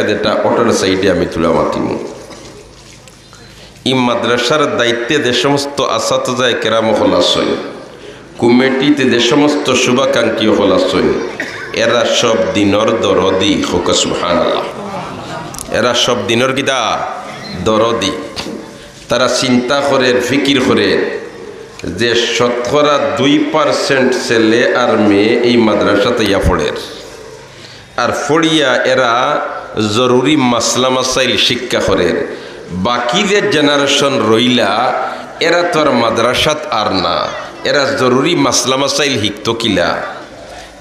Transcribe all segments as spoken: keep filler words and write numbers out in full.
যেটা অটার সাইডে আমি তুলা মাতিমু। ই মাদ্রাসার দায়িত্বে যে সমস্ত আসাতিজায়ে কেরাম অকল আছইন, কমিটিতে যে সমস্ত শুভাকাঙ্ক্ষী অকল আছইন, এরা সব দিনর দরদি, কউক্কা সুবহানাল্লাহ। এরা সব দিনর কিতা? দরদি। তারা চিন্তা করের, ফিকির করের যে শতকরা দুই পার্সেন্ট ছেলে আর মেয়ে এই মাদ্রাসাত আইয়া পড়ের। আর পড়িয়া এরা জরুরি মাসলা মাসাইল শিক্ষা করের। বাকি যে জেনারেশন রইলা, এরা তো আর মাদ্রাসাত আর না। এরা জরুরি মাসলা মাসাইল হিকতো কিলা?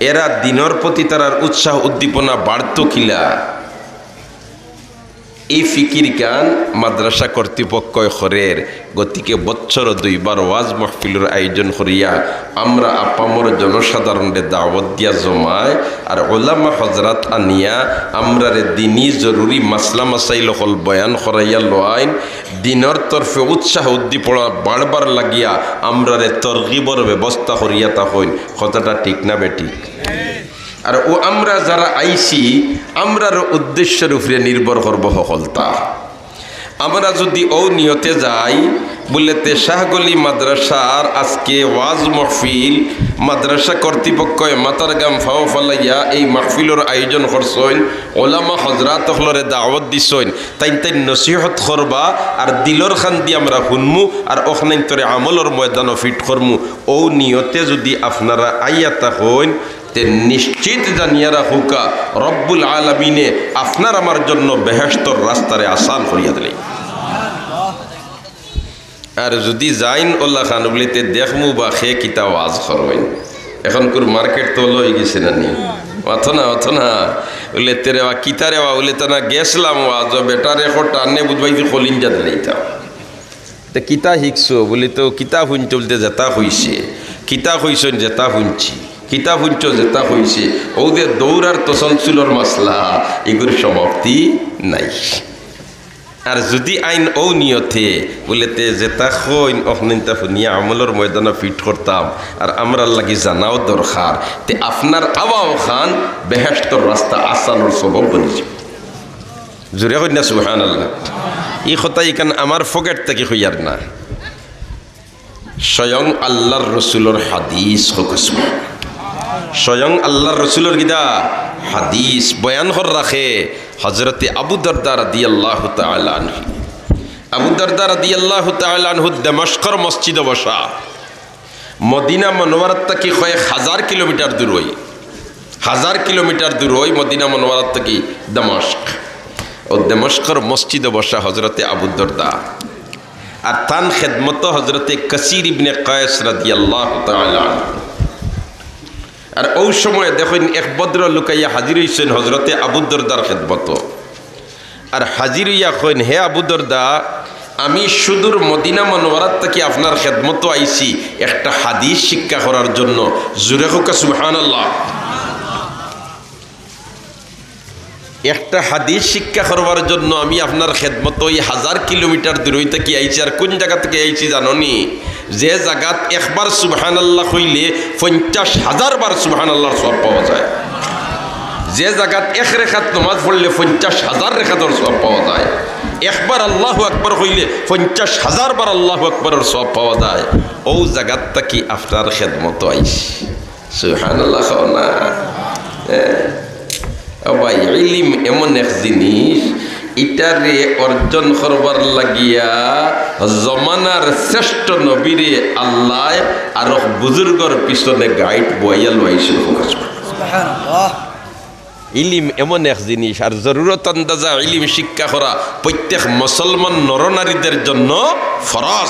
এরা দিনর প্রতি তারার উৎসাহ উদ্দীপনা বাড়তো কিলা? এই ফিকিরখান মাদ্রাসা কর্তৃপক্ষই করের। গতিকে বছরো দুইবার ওয়াজ মাহফিলর আয়োজন করিয়া আমরা আপামর জনসাধারণরে দাওয়াত দিয়া জমায়, আর ওলামা হজরাত আনিয়া আমরারে দিনি জরুরি মাসলা মাসাইল অকল বয়ান করাইয়া লওয়াইন, দিনর তরফে উৎসাহ উদ্দীপনা বাড়বার লাগিয়া আমরারে তরগিবর ব্যবস্থা করিয়া থাকইন। কথাটা ঠিক না বেঠিক? আর অউ আমরা যারা আইছি, আমরার উদ্দেশ্যর উপরে নির্ভর করবো হকলতা। আমরা যুদি অউ নিয়তে যাই, বুলে তে শাহগলি মাদ্রাসার আজকে ওয়াজ মাহফিল, মাদ্রাসা কর্তৃপক্ষই মাথার ঘাম ফাও ফালাইয়া এই মাহফিলর আয়োজন করছইন, ওলামা হজরাত অকলরে দাওয়াত দিছইন, তাইন তাইন নসিহত করবা, আর দিলর কান্দি আমরা হুনমু, আর অখনাইন্তরে আমলর ময়দানো ফিট করমু। অউ নিয়তে যুদি আপনারা আইয়া থাকইন, তে নিশ্চিত জানিয়া রাখউক্কা, রব্বুল আলামিনে আপনার আমার জন্য বেহেশতর রাস্তারে আসান করিয়া দিলে। আর যুদি যাইন অলাখান বুলে তে দেখমু বা কে কিতা ওয়াজ করইন। অখনকুর মার্কেট তো অলা অইগেছে না নি? অত না, অত না। বুলে তে রে বা কিতা রে বা, বুলে তে না গেছলাম ওয়াজো, বেটারে কো টানে বুঝবাইছি কলিঞ্জা দিলাইতাম। তে কিতা হিকছো? বুলে তে কিতা হুনছো? বুলে তে যেতা কইছে। কিতা কইছইন? যেতা হুনছি। কিতা হুনছো? যেতা কইছে। অউ যে দৌড় আর তসলসুলর মাসলা, ইগুর সমাপ্তি নাই। আর যুদি আইন অউ নিয়তে, বুলে তে যেতা কইন, অখনাইন্তা হুনিয়া আমলর ময়দানো ফিট করতাম, আর আমরার লাগি জানাও দরকার, তে আপনার আওয়া অখান বেহেশতর রাস্তা আসানর সবব বনিছে। জুরে কইন না সুবহানাল্লাহ। ই কথা ইখান আমার পকেট থাকি কইয়ার না। স্বয়ং আল্লার রসুলর হাদিস, কউক্কা সুবহান। স্বয়ং আল্লার রসুলর কিতা হাদিস বয়ান কর রাখে হজরতে আবু দরদা রাদিয়াল্লাহু তাআলা আনহু। আবু দরদা রাদিয়াল্লাহু তাআলা আনহু দামেস্কর মসজিদো বসা। মদিনা মনোয়ারাত থাকি কয়েক হাজার কিলোমিটার দূর অই, হাজার কিলোমিটার দূর অই মদিনা মনোয়ারাত থাকি দামেস্ক। অউ দামেস্কর মসজিদো বসা হজরতে আবু দরদা। আর তান খেদমতো হজরতে কাসির ইবনে কায়েস রাদিয়াল্লাহু তাআলা আনহু। আর অউ সময় দেখইন এক ভদ্রলোক আইয়া হাজির অইছইন হজরতে আবু দরদার খেদমতো। আর হাজির অইয়া কইন, "হে আবু দরদা, আমি সুদূর মদিনা মনোয়ারাত থাকি আপনার খেদমতো আইছি একটা হাদিস শিক্ষা করার জন্য।" জুরে কউক্কা সুবহানাল্লাহ। একটা হাদিস শিক্ষা করবার জন্য আমি আপনার খেদমতো অউ হাজার কিলোমিটার দূর থাকি আইছি। আর কুন জাগা থাকি আইছি জানো নি? যে জাগাত একবার সুবহানাল্লাহ কইলে পঞ্চাশ হাজার বার সুবহানাল্লাহর সওয়াব পাওয়া যায়। যে জাগাত এক রেকাত নামাজ পড়লে পঞ্চাশ হাজার রেকাতর সওয়াব পাওয়া যায়। একবার আল্লাহু আকবার কইলে পঞ্চাশ হাজার বার আল্লাহু আকবারর সওয়াব পাওয়া যায়। অউ জাগাত থাকি আপনার খেদমতো আইছি। সুবহানাল্লাহ কও না। হ্যাঁ? ও ভাই, ইলিম এমন এক জিনিস, ইটারে অর্জন করবার লাগিয়া জমানার শ্রেষ্ঠ নবীরে আল্লায় আরক বুজুর্গর পিছনে গাইড বওয়াইয়া লইছিল। সুবহানাল্লাহ। ইলিম এমন এক জিনিস, আর জরুরত আন্দাজা ইলিম শিক্ষা করা প্রত্যেক মুসলমান নরনারীদের জন্য ফরজ।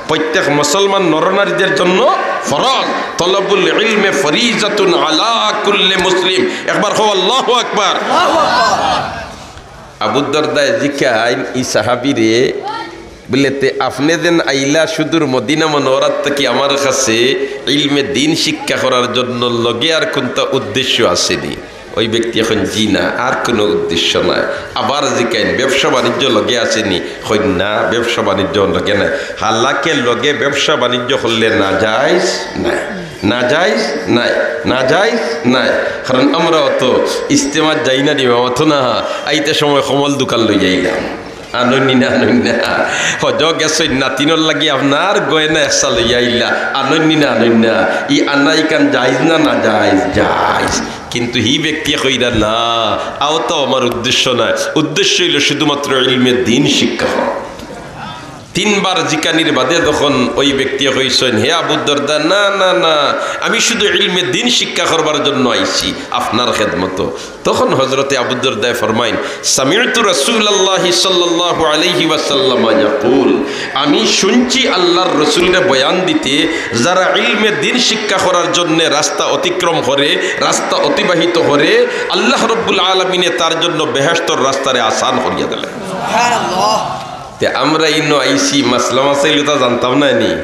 প্রত্যেক মুসলমান নরনারীদের জন্য ফরজ। তলবুল ইলমে ফরিজাতুন আলা কুল্লি মুসলিম। একবার কও আল্লাহু আকবার। আবু দরদায় জিকাইন ই সাহাবীরে, বুলে, "তে আপনে যেন আইলা সুদূর মদিনা মনোয়ারাত থাকি আমার কাছে ইলমে দ্বীন শিক্ষা করার জন্য, লগে আর কুনতা উদ্দেশ্য আছে নি?" ওই ব্যক্তিয়ে কইন, "জি না, আর কুনু উদ্দেশ্য নাই।" আবার জিকাইন, "ব্যবসা বাণিজ্য লগে আছে নি?" কইন, "না, ব্যবসা বাণিজ্য লগে নাই।" হালাকে লগে ব্যবসা বাণিজ্য করলে নাজায়েজ নাই। নাজাইজ নাই, নাজাইজ নাই। কারণ আমরা অত ইজতেমাত যাই না রে বাবা, অত না। আইতে সময় কমল দোকান লই যাইলাম, আনইন নি না, আনইন না। হজ গেছইন, নাতিনর লাগি আপনার গয়না একসা লইয়া আইলা, আনইন নি না, আনইন না। ই আনা ইখান জাইজ না নাজাইজ? জাইজ। কিন্তু হি ব্যক্তিয়ে কইরা না, আও তো আমার উদ্দেশ্য নায়। উদ্দেশ্য অইলো শুধুমাত্র ইলমে দ্বীন শিক্ষা করা। তিনবার জিকানির বাদে যখন ওই ব্যক্তিয়ে কইছইন, "হে আবু দরদা, না, না, না, আমি শুধু ইলমে দ্বীন শিক্ষা করবার জন্য আইছি আপনার খেদমতো।" তখন হযরতে আবু দরদায় ফরমাইন, "সামি'তু রাসূলাল্লাহি সাল্লাল্লাহু আলাইহি ওয়াসাল্লাম ইয়াকুল, আমি শুনছি আল্লাহর রসুলরে বয়ান দিতে, যারা ইলমে দ্বীন শিক্ষা করার জন্য রাস্তা অতিক্রম করে, রাস্তা অতিবাহিত করে, আল্লাহ রব্বুল আলামিনে তার জন্য বেহেশতর রাস্তারে আসান করিয়া দিলেন।" তে আমরা ইনো আইছি, মাসলা মাসাইল তো জানতাম না নি।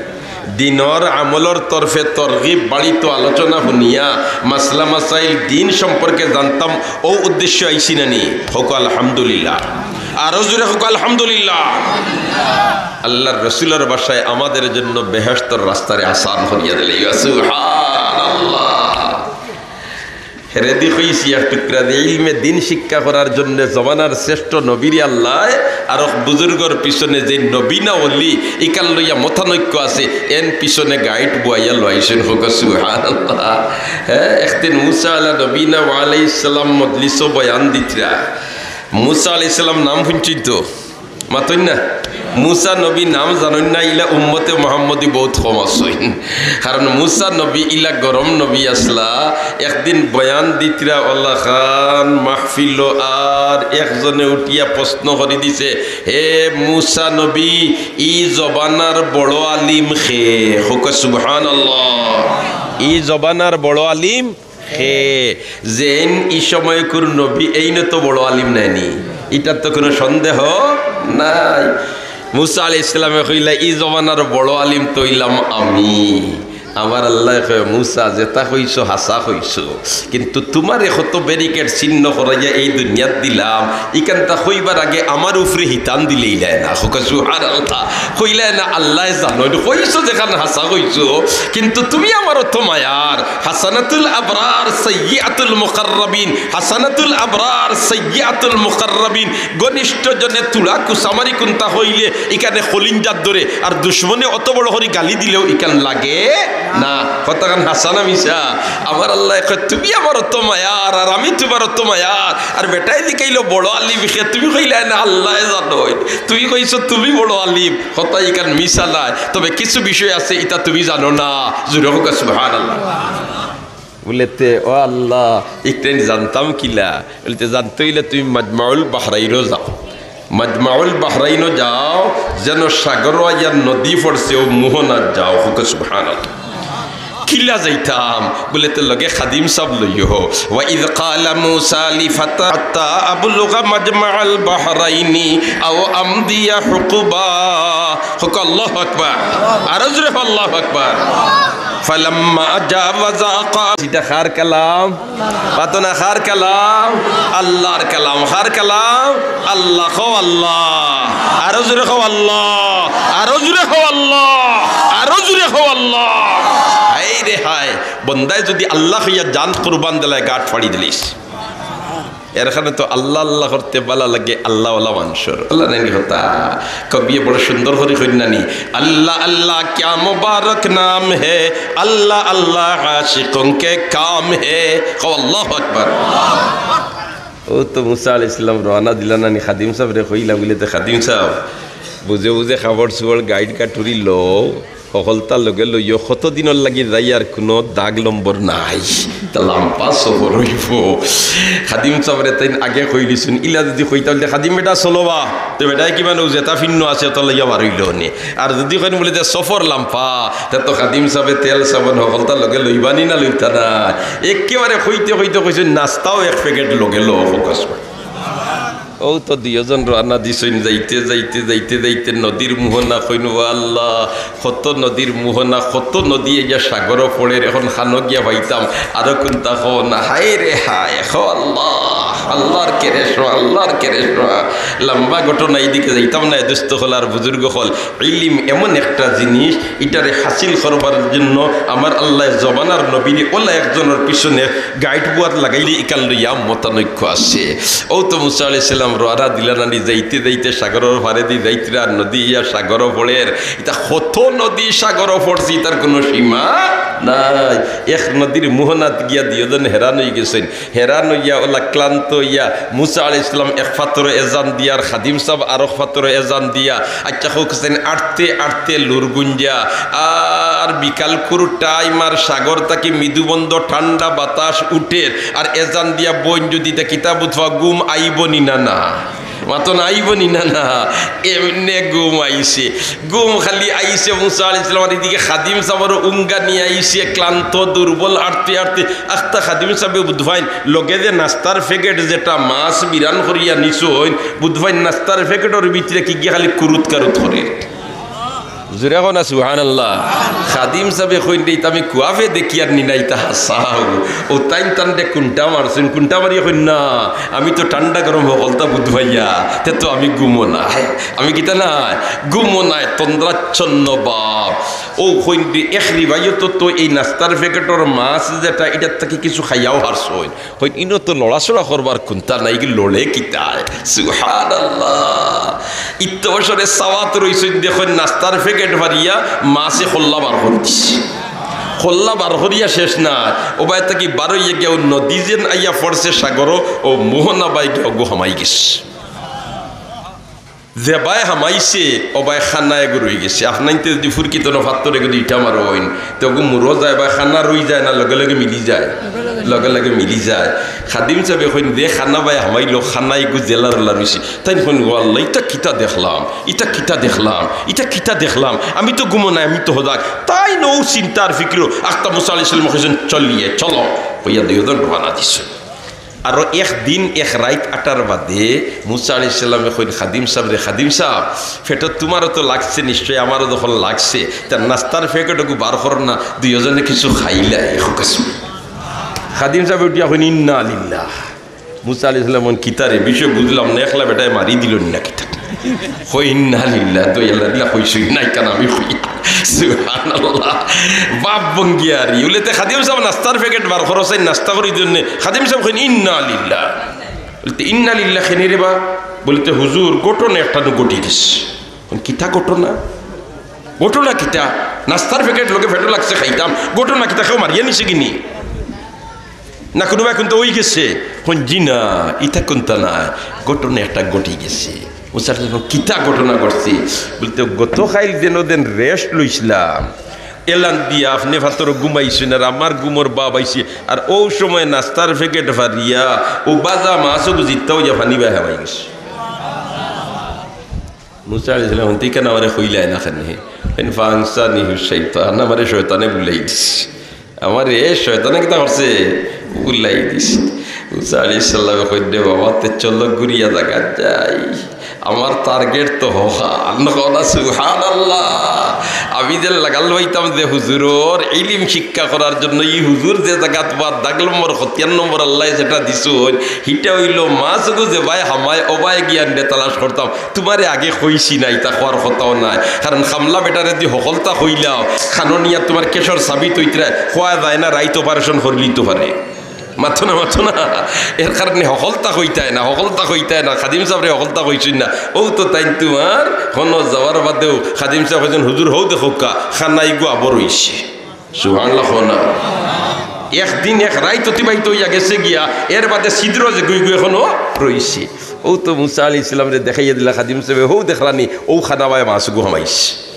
দ্বীনর আমলর তরফে তরগিব বাড়িত আলোচনা হুনিয়া মাসলা মাসাইল দ্বীন সম্পর্কে জানতাম, অউ উদ্দেশ্য আইছি না নি? কউক্কা আলহামদুলিল্লাহ। আরো জোরে কউক্কা আলহামদুলিল্লাহ। আল্লাহর রসুলর ভাষায়, আমাদের জন্য বেহেশতর রাস্তারে আসান করিয়া দিলে। ইয়া সুবহানাল্লাহ। হেরেদি কইছি এক টুকরা যে ইলমে দ্বীন শিক্ষা করার জন্য জমানার শ্রেষ্ঠ নবীরে আল্লায় আর এক বুজুর্গর পিছনে যে নবী না অলি, ইখান লইয়া মতানৈক্য আছে, এন পিছনে গাইড বওয়াইয়া লইছইন। কউক্কা সুবহানাল্লাহ। হ্যাঁ, একদিন মুসা আলা নবীনা ওয়া আলাইহিস সালাম মজলিসো বয়ান দিতরা। মুসা আলাইহিস সালাম নাম হুনছইন তো? মাতইন না? মুসা নবী নাম জানইন না, ইলা উম্মতে মোহাম্মদী বউত কম আছইন। কারণ মুসা নবী ইলা গরম নবী আছলা, একদিন বয়ান দিতরা অলাখান মাহফিলো, আর একজনে উঠিয়া প্রশ্ন করি দিছে, "হে মুসা নবী, ই জমানার বড় আলিম কে?" কউক্কা সুবহানাল্লাহ। ই জমানার বড় আলিম কে? যেইন ই সময়কুর নবী, এইন তো বড় আলিম নায় নি, ইটার তো কুনু সন্দেহ নাই। মুসা আলাইহিস সালামে কইলা, "ই জমানার বড় আলিম তো অইলাম আমি।" আমার আল্লায় কয়, "মুসা, যেতা কইছো হাছা কইছো, কিন্তু তুমারে কত ব্যারিকেড ছিন্ন করাইয়া এই দুনিয়াত দিলাম, ইখানতা কইবার আগে আমার উপরে হিতান দিলাইলায় না।" কউক্কা সুবহানাল্লাহ। কইলায় না, "আল্লায় জানইন, কইছো যেখান হাছা কইছো, কিন্তু তুমি আমার অত মায়ার।" হাসানাতুল আবরার সাইয়্যিআতুল মুকাররাবিন, হাসানাতুল আবরার সাইয়্যিআতুল মুকাররাবিন। ঘনিষ্ঠ জনে তুলা কুচামারি কুন্তা কইলে ইখানে কলিঞ্জাত ধরে, আর দুশমনে অত বড় করি গালি দিলেও ইখান লাগে না। কথাখান হাছা না মিছা? আমার আল্লায় কয়, "তুমি আমার অত মায়ার, আর আমি তুমার অত মায়ার।" আর বেটায় জিকাইলো, "বড় আলিম কে?" তুমি কইলায় না, "আল্লায় জানইন।" তুমি কইছো তুমি বড় আলিম, কথা ইখান মিছা নায়, তবে কিছু বিষয় আছে ইতা তুমি জানো না। জোরে কউক্কা সুবহানাল্লাহ। বুলে, "তে ও আল্লাহ, ইখান জানতাম কিলা?" বুলে, "তে জানতে অইলে তুমি মাজমাউল বাহরাইনো যাও, মাজমাউল বাহরাইনো যাও, যেন সাগরো আইয়া নদী পড়ছে, অউ মোহনাত যাও।" কউক্কা সুবহানাল্লাহ। কিলা যাইতাম? বুলে, "তে লগে খাদিম সাব লইও।" وإذ قال موسى لفتاه حتى أبلغ مجمع البحرين أو أمضي حقبا। কউক্কা আল্লাহু আকবার। আরো জোরে কউক্কা আল্লাহু আকবার। فلما جاوزا قال। ইটা কার কালাম? মাতো না, কার কালাম? আল্লাহর কালাম। কার কালাম? আল্লাহ। কও আল্লাহ। আরো জোরে কও আল্লাহ। আরো জোরে কও আল্লাহ। আরো জোরে কও আল্লাহ। হায় রে হায়, বন্দায় যুদি আল্লাহ কইয়া জান কুরবান দিলায়, গাট ফাড়ি দিলিস। এর কারণে তো আল্লাহ আল্লাহ করতে ভালা লাগে আল্লাহওয়ালা মানষর। আল্লাহ নানি কথা। কবিয়ে বড় সুন্দর করি কইন না নি, "আল্লাহ আল্লাহ ক্যা মুবারক নাম হে, আল্লাহ আল্লাহ আশিকোঁ কে কাম হে।" কও আল্লাহু আকবার। অউ তো মুসা আলাইহিস সালাম রওয়ানা দিলা না নি, খাদিম সাবরে কইলা বুলে, "তে খাদিম সাব, বুঝে বুঝে কাপড় চোপড় গাইড কাটুরি লও, হকলতা লগে লইও, কত দিনর লাগি যাইয়ার কুনু দাগ নম্বর নাই, তা লাম্বা সফর অইবো।" খাদিম সাবরে তাইন আগে কইলিছইন, ইলা যুদি কইতা বুলে, "খাদিম বেটা চলো বা", তে বেটায় কিবা নু যেতা ফিন্ন আছে অতা লইয়া বার অইলো নে। আর যুদি কইন বুলে যে সফর লাম্বা, তে তো খাদিম সাবে তেল সাবন হকলতা লগে লইবা নি না লইতা না? একেবারে কইতে কইতে কইছইন, "নাস্তাও এক প্যাকেট লগে লও", কউক্কা সুবহানাল্লাহ। অউ তো দুইওজন রওয়ানা দিছইন, যাইতে যাইতে যাইতে যাইতে নদীর মোহনা কইন, "ও আল্লাহ, কত নদীর মোহনা, কত নদী আইয়া সাগরো পড়ের, এখন কানো গিয়া পাইতাম, আরো কুন্তা কও না, হায় রে হায়, কও আল্লাহ।" আল্লাহর কেরেশমা, আল্লাহর কেরেশমা। লম্বা ঘটনা, এইদিকে যাইতাম না। এ দোস্ত অকল আর বুজুর্গ অকল, ইলিম এমন একটা জিনিস, ইটারে হাসিল করবার জন্য আমার আল্লায় জমানার নবীরে অলা একজনর পিছনে গাইড বুয়াত লাগাইলে ইখান লইয়া মতানৈক্য আছে। অউ তো মুসা আলাইহিস সালাম রওয়ানা দিলা নানি, যাইতে যাইতে সাগরর পারেদি যাইতরা, নদী ইয়া সাগরো পড়ের। ইতা কত নদী সাগরো পড়ছে, ইতার কুনু সীমা নাই। এক নদীর মোহনাত গিয়া দুইওজন হেরান অইগেছইন। হেরান অইয়া অলা ক্লান্ত অইয়া মুসা আলাইহিস সালাম এক ফাত্তরো এজান দিয়া আর খাদিম সাব আরক ফাত্তরো এজান দিয়া, আইচ্ছা, কউক্কা চাইন, আটতে আটতে লুরগুঞ্জা, আর বিকালকুর টাইম, আর সাগর থাকি মৃদুমন্দ ঠান্ডা বাতাস উঠের, আর এজান দিয়া বইন যুদি তা কিতা বুঝবা, ঘুম আইবো নি না? না, মাতো না, আইবো নি না? না, এমনে ঘুম আইছে। ঘুম খালি আইছে মুসা আলাইহিস সালাম, আর ইদিকে খাদিম সাবর উঙ্গানি আইছে, ক্লান্ত দুর্বল, আটতে আটতে। আখতা খাদিম সাবে বুঝ পাইন, লগে যে নাস্তার প্যাকেট যেটা মাছ বিরান করিয়া নিছইন, বুঝ পাইন নাস্তার প্যাকেটর ভিতরে কিগিয়ে খালি কুরুত কারুত করের। জুরে কও না সুবহানাল্লাহ। খাদিম সাবে কইন, "রে, ইতা আমি কুয়াফে দেখিয়ার নি না, ইতা হাছা।" অউ তাইন তানরে কুন্টা মারছইন, কুন্টা মারিয়া কইন, "না, আমি তো ঠান্ডা গরম হকলতা বুঝ পাইয়া, তে তো আমি ঘুমো না, আমি কিতা না, ঘুমো না, তন্দ্রাচ্ছন্ন ভাব।" অউ কইন, এক রিওয়ায়তো তো এই নাস্তার প্যাকেটর মাছ যেটা, ইটার থাকি কিছু খাইয়াও হারছইন। কইন, "ইনো তো লড়াচড়া করবার কুন্তা নাই, কি লড়ে কিতায়?" সুবহানাল্লাহ। ইত্ত বছরে সাওয়াত রইছইন, দেখইন নাস্তার প্যাকেট ফারিয়া মাছে কল্লা বার করি দিছে। কল্লা বার করিয়া শেষ না, অবায় থাকি বার অইয়া গিয়া অউ নদী যেন আইয়া পড়ছে সাগরো, অউ মোহনা বায় গিয়া অগু হামাই গেছে। যেবায় হামাইছে, অবায় কানা এগু রইগেছে। আপনাইনতে যুদি ফুরকিত অনো ফাত্তর এগু দুইটা মারইন, তে অগু মুরো যায়, বায় কানা রই যায় না, লগে লগে মিলি যায়, লগে লগে মিলি যায়। খাদিম সাবে কইন, "যে কানা বায় হামাইলো, কানা এগু জেলার লারুইছে।" তাইন কইন, "ও আল্লাহ, ইতা কিতা দেখলাম, ইতা কিতা দেখলাম, ইতা কিতা দেখলাম? আমি তো ঘুমো নাই, আমি তো হজাগ।" তাইন অউ চিন্তার ফিকিরো আখতা মুসা আলাইহিস সালামে কইছইন, "চলিয়ে, চলো।" কইয়া দুইওজন রওয়ানা দিছইন। আরো এক দিন এক রাইত আটার বাদে মুসা আলাইহিস সালামে কইন খাদিম সাবরে, "খাদিম সাব, পেটো তুমারও তো লাগছে নিশ্চয়, আমারও যখন লাগছে, তে নাস্তার প্যাকেট অগু বার করো না, দুইওজনে কিছু খাইলাই।" খাদিম সাবে উঠিয়া কইন, "ইন্না লিল্লাহ।" মুসা আলাইহিস সালাম কইন, "কিতারে, বিষয় বুঝলাম না, একলা বেটায় মারি দিলো না কিতা?" কইন, "ইন্না লিল্লাহ, তো আল্লাহ দিলা কইছইন না, ইখান আমি কই।" সুবহানাল্লাহ। বাপ ভঙ্গিয়ারি। বুলে, "তে খাদিম সাব নাস্তার প্যাকেট বার করো চাইন, নাস্তা করি দিও নে।" খাদিম সাব কইন, "ইন্না লিল্লাহ।" বুলে, "তে ইন্না লিল্লাহ কেনে রে বা?" বুলে, "তে হুজুর, ঘটনা একটা নু ঘটি গেছে।" কইন, "কিতা ঘটনা? ঘটনা কিতা? নাস্তার প্যাকেট লগে পেটো লাগছে খাইতাম, ঘটনা কিতা, কেউ মারিয়া নিছে কিনি? না কুনুবায় কুন্তা অইগেছে?" কইন, "জি না, ইতা কুন্তা নায়, ঘটনা একটা ঘটি গেছে।" মুসা আলাইহিস সালাম, "কিতা ঘটনা ঘটছে?" বুলে, "তে গত কাইল যেন যেন রেস্ট লইছলাম, এলান দিয়া আপনে ফাত্তরো ঘুমাইছইন, আর আমার ঘুমর ভাব আইছে, আর অউ সময় নাস্তার প্যাকেট ফারিয়া অউ ভাজা মাছ অগু জিত্তা অইয়া পানি বায় হামাই গেছে।" মুসা আলাইহিস সালাম কইন, "তে ইখান আমারে কইলায় না কেনে?" কইন, "ফাআনসানিহু শাইতান, আমারে শয়তানে ভুলাই দিছে।" আমারে শয়তানে কিতা করছে? ভুলাই দিছে। মুসা আলাইহিস সালামে কইন, "রে বাবা, তে চলো ঘুরিয়া জাগাত যাই। আমার টার্গেট তো হকল।" কও না সুবহানাল্লাহ। আমি যে লাগাল পাইতাম যে হুজুরর ইলিম শিক্ষা করার জন্য, ই হুজুর যে জাগাত বা দাগ নম্বর, খতিয়ান নম্বর আল্লায় যেটা দিছইন, হিটা অইলো মাছগু যেবায় হামায়, অবায় গিয়া আনরে তালাশ করতাম। তুমারে আগে কইছি না, ইতা কওয়ার কথাও নায়। কারণ কামলা বেটারে যুদি হকলতা কইলাও, কানো নিয়া তুমার কেশর সাবিত অইতরা, কওয়া যায় না, রাইত অপারেশন করিলিতো পারে। মাতো না, মাতো না। এর কারণে হকলতা কইতায় না, হকলতা কইতায় না। খাদিম সাবরে হকলতা কইছইন না। অউ তো তাইন তুমার হনো যাওয়ার বাদেও খাদিম সাব কইছইন, "হুজুর, হউ দেখউক্কা, কানা ইগু আবো রইছে।" সুবহানাল্লাহ কও না। একদিন এক রাইত অতিবাহিত অইয়া গেছে গিয়া, এর বাদে ছিদ্র যেগু ইগু এখনো রইছে। অউ তো মুসা আলাইহিস সালামরে দেখাইয়া দিলা খাদিম সাবে, "হউ দেখরানি, অউ কানা বায় মাছগু হামাইছে।"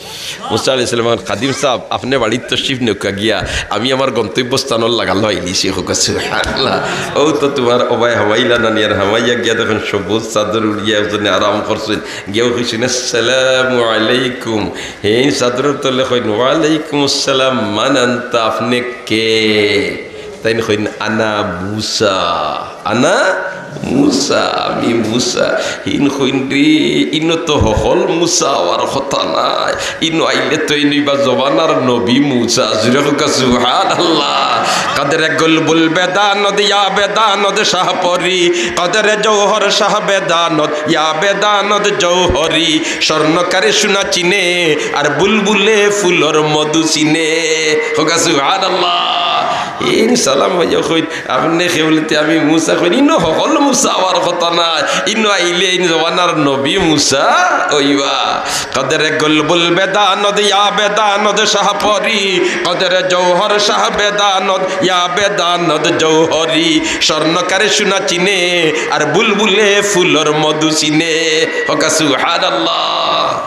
মুসা আলাইহিস সালাম কইন, "খাদিম সাব, আপনে বাড়িত তশরিফ নেউক্কা গিয়া, আমি আমার গন্তব্যস্থানর লাগাল পাইলিছি।" কউক্কা সুবহানাল্লাহ। অউ তো তুমার অবায় হামাইলা নানি, আর হামাইয়া গিয়া দেখইন সবুজ চাদর উড়িয়া একজনে আরাম করছইন। গিয়াউ কইছইন, "আসসালামু আলাইকুম।" হে চাদরর তলে কইন, "ওয়ালাইকুম আসসালাম, মান আনতা, আপনে কে?" তাইন কইন, "আনা মুসা।" আনা মুসা, আমি মুসা। হিন কইন রে, ইনো তো হকল মুসা অওয়ার কথা নায়। ইনো আইলে তো ইনো ইবা জমানার নবী মুসা। জুরে কউক্কা সুবহানাল্লাহ। কদরে গুলবুল বেদানদ ইয়া বেদানদ শাহপরি, কদরে জৌহর শাহ বেদানদ ইয়া বেদানদ জৌহরি, স্বর্ণকারে সোনা চিনে, আর বুলবুলে ফুলর মধু চিনে। কউক্কা সুবহানাল্লাহ। ইন সালাম অইয়া কইন, আপনে কে বুলতে আমি মুসা কইন, ইনো হকল মুসা অওয়ার কথা নায়, ইনো আইলে ইন জমানার নবী মুসা অইবা। কদরে গুলবুল বেদানদ ইয়া বেদানদ শাহপরি, কদরে জৌহর শাহ বেদানদ ইয়া বেদানদ জৌহরি, স্বর্ণকারে সোনা চিনে, আর বুলবুলে ফুলর মধু চিনে। কউক্কা সুবহানাল্লাহ।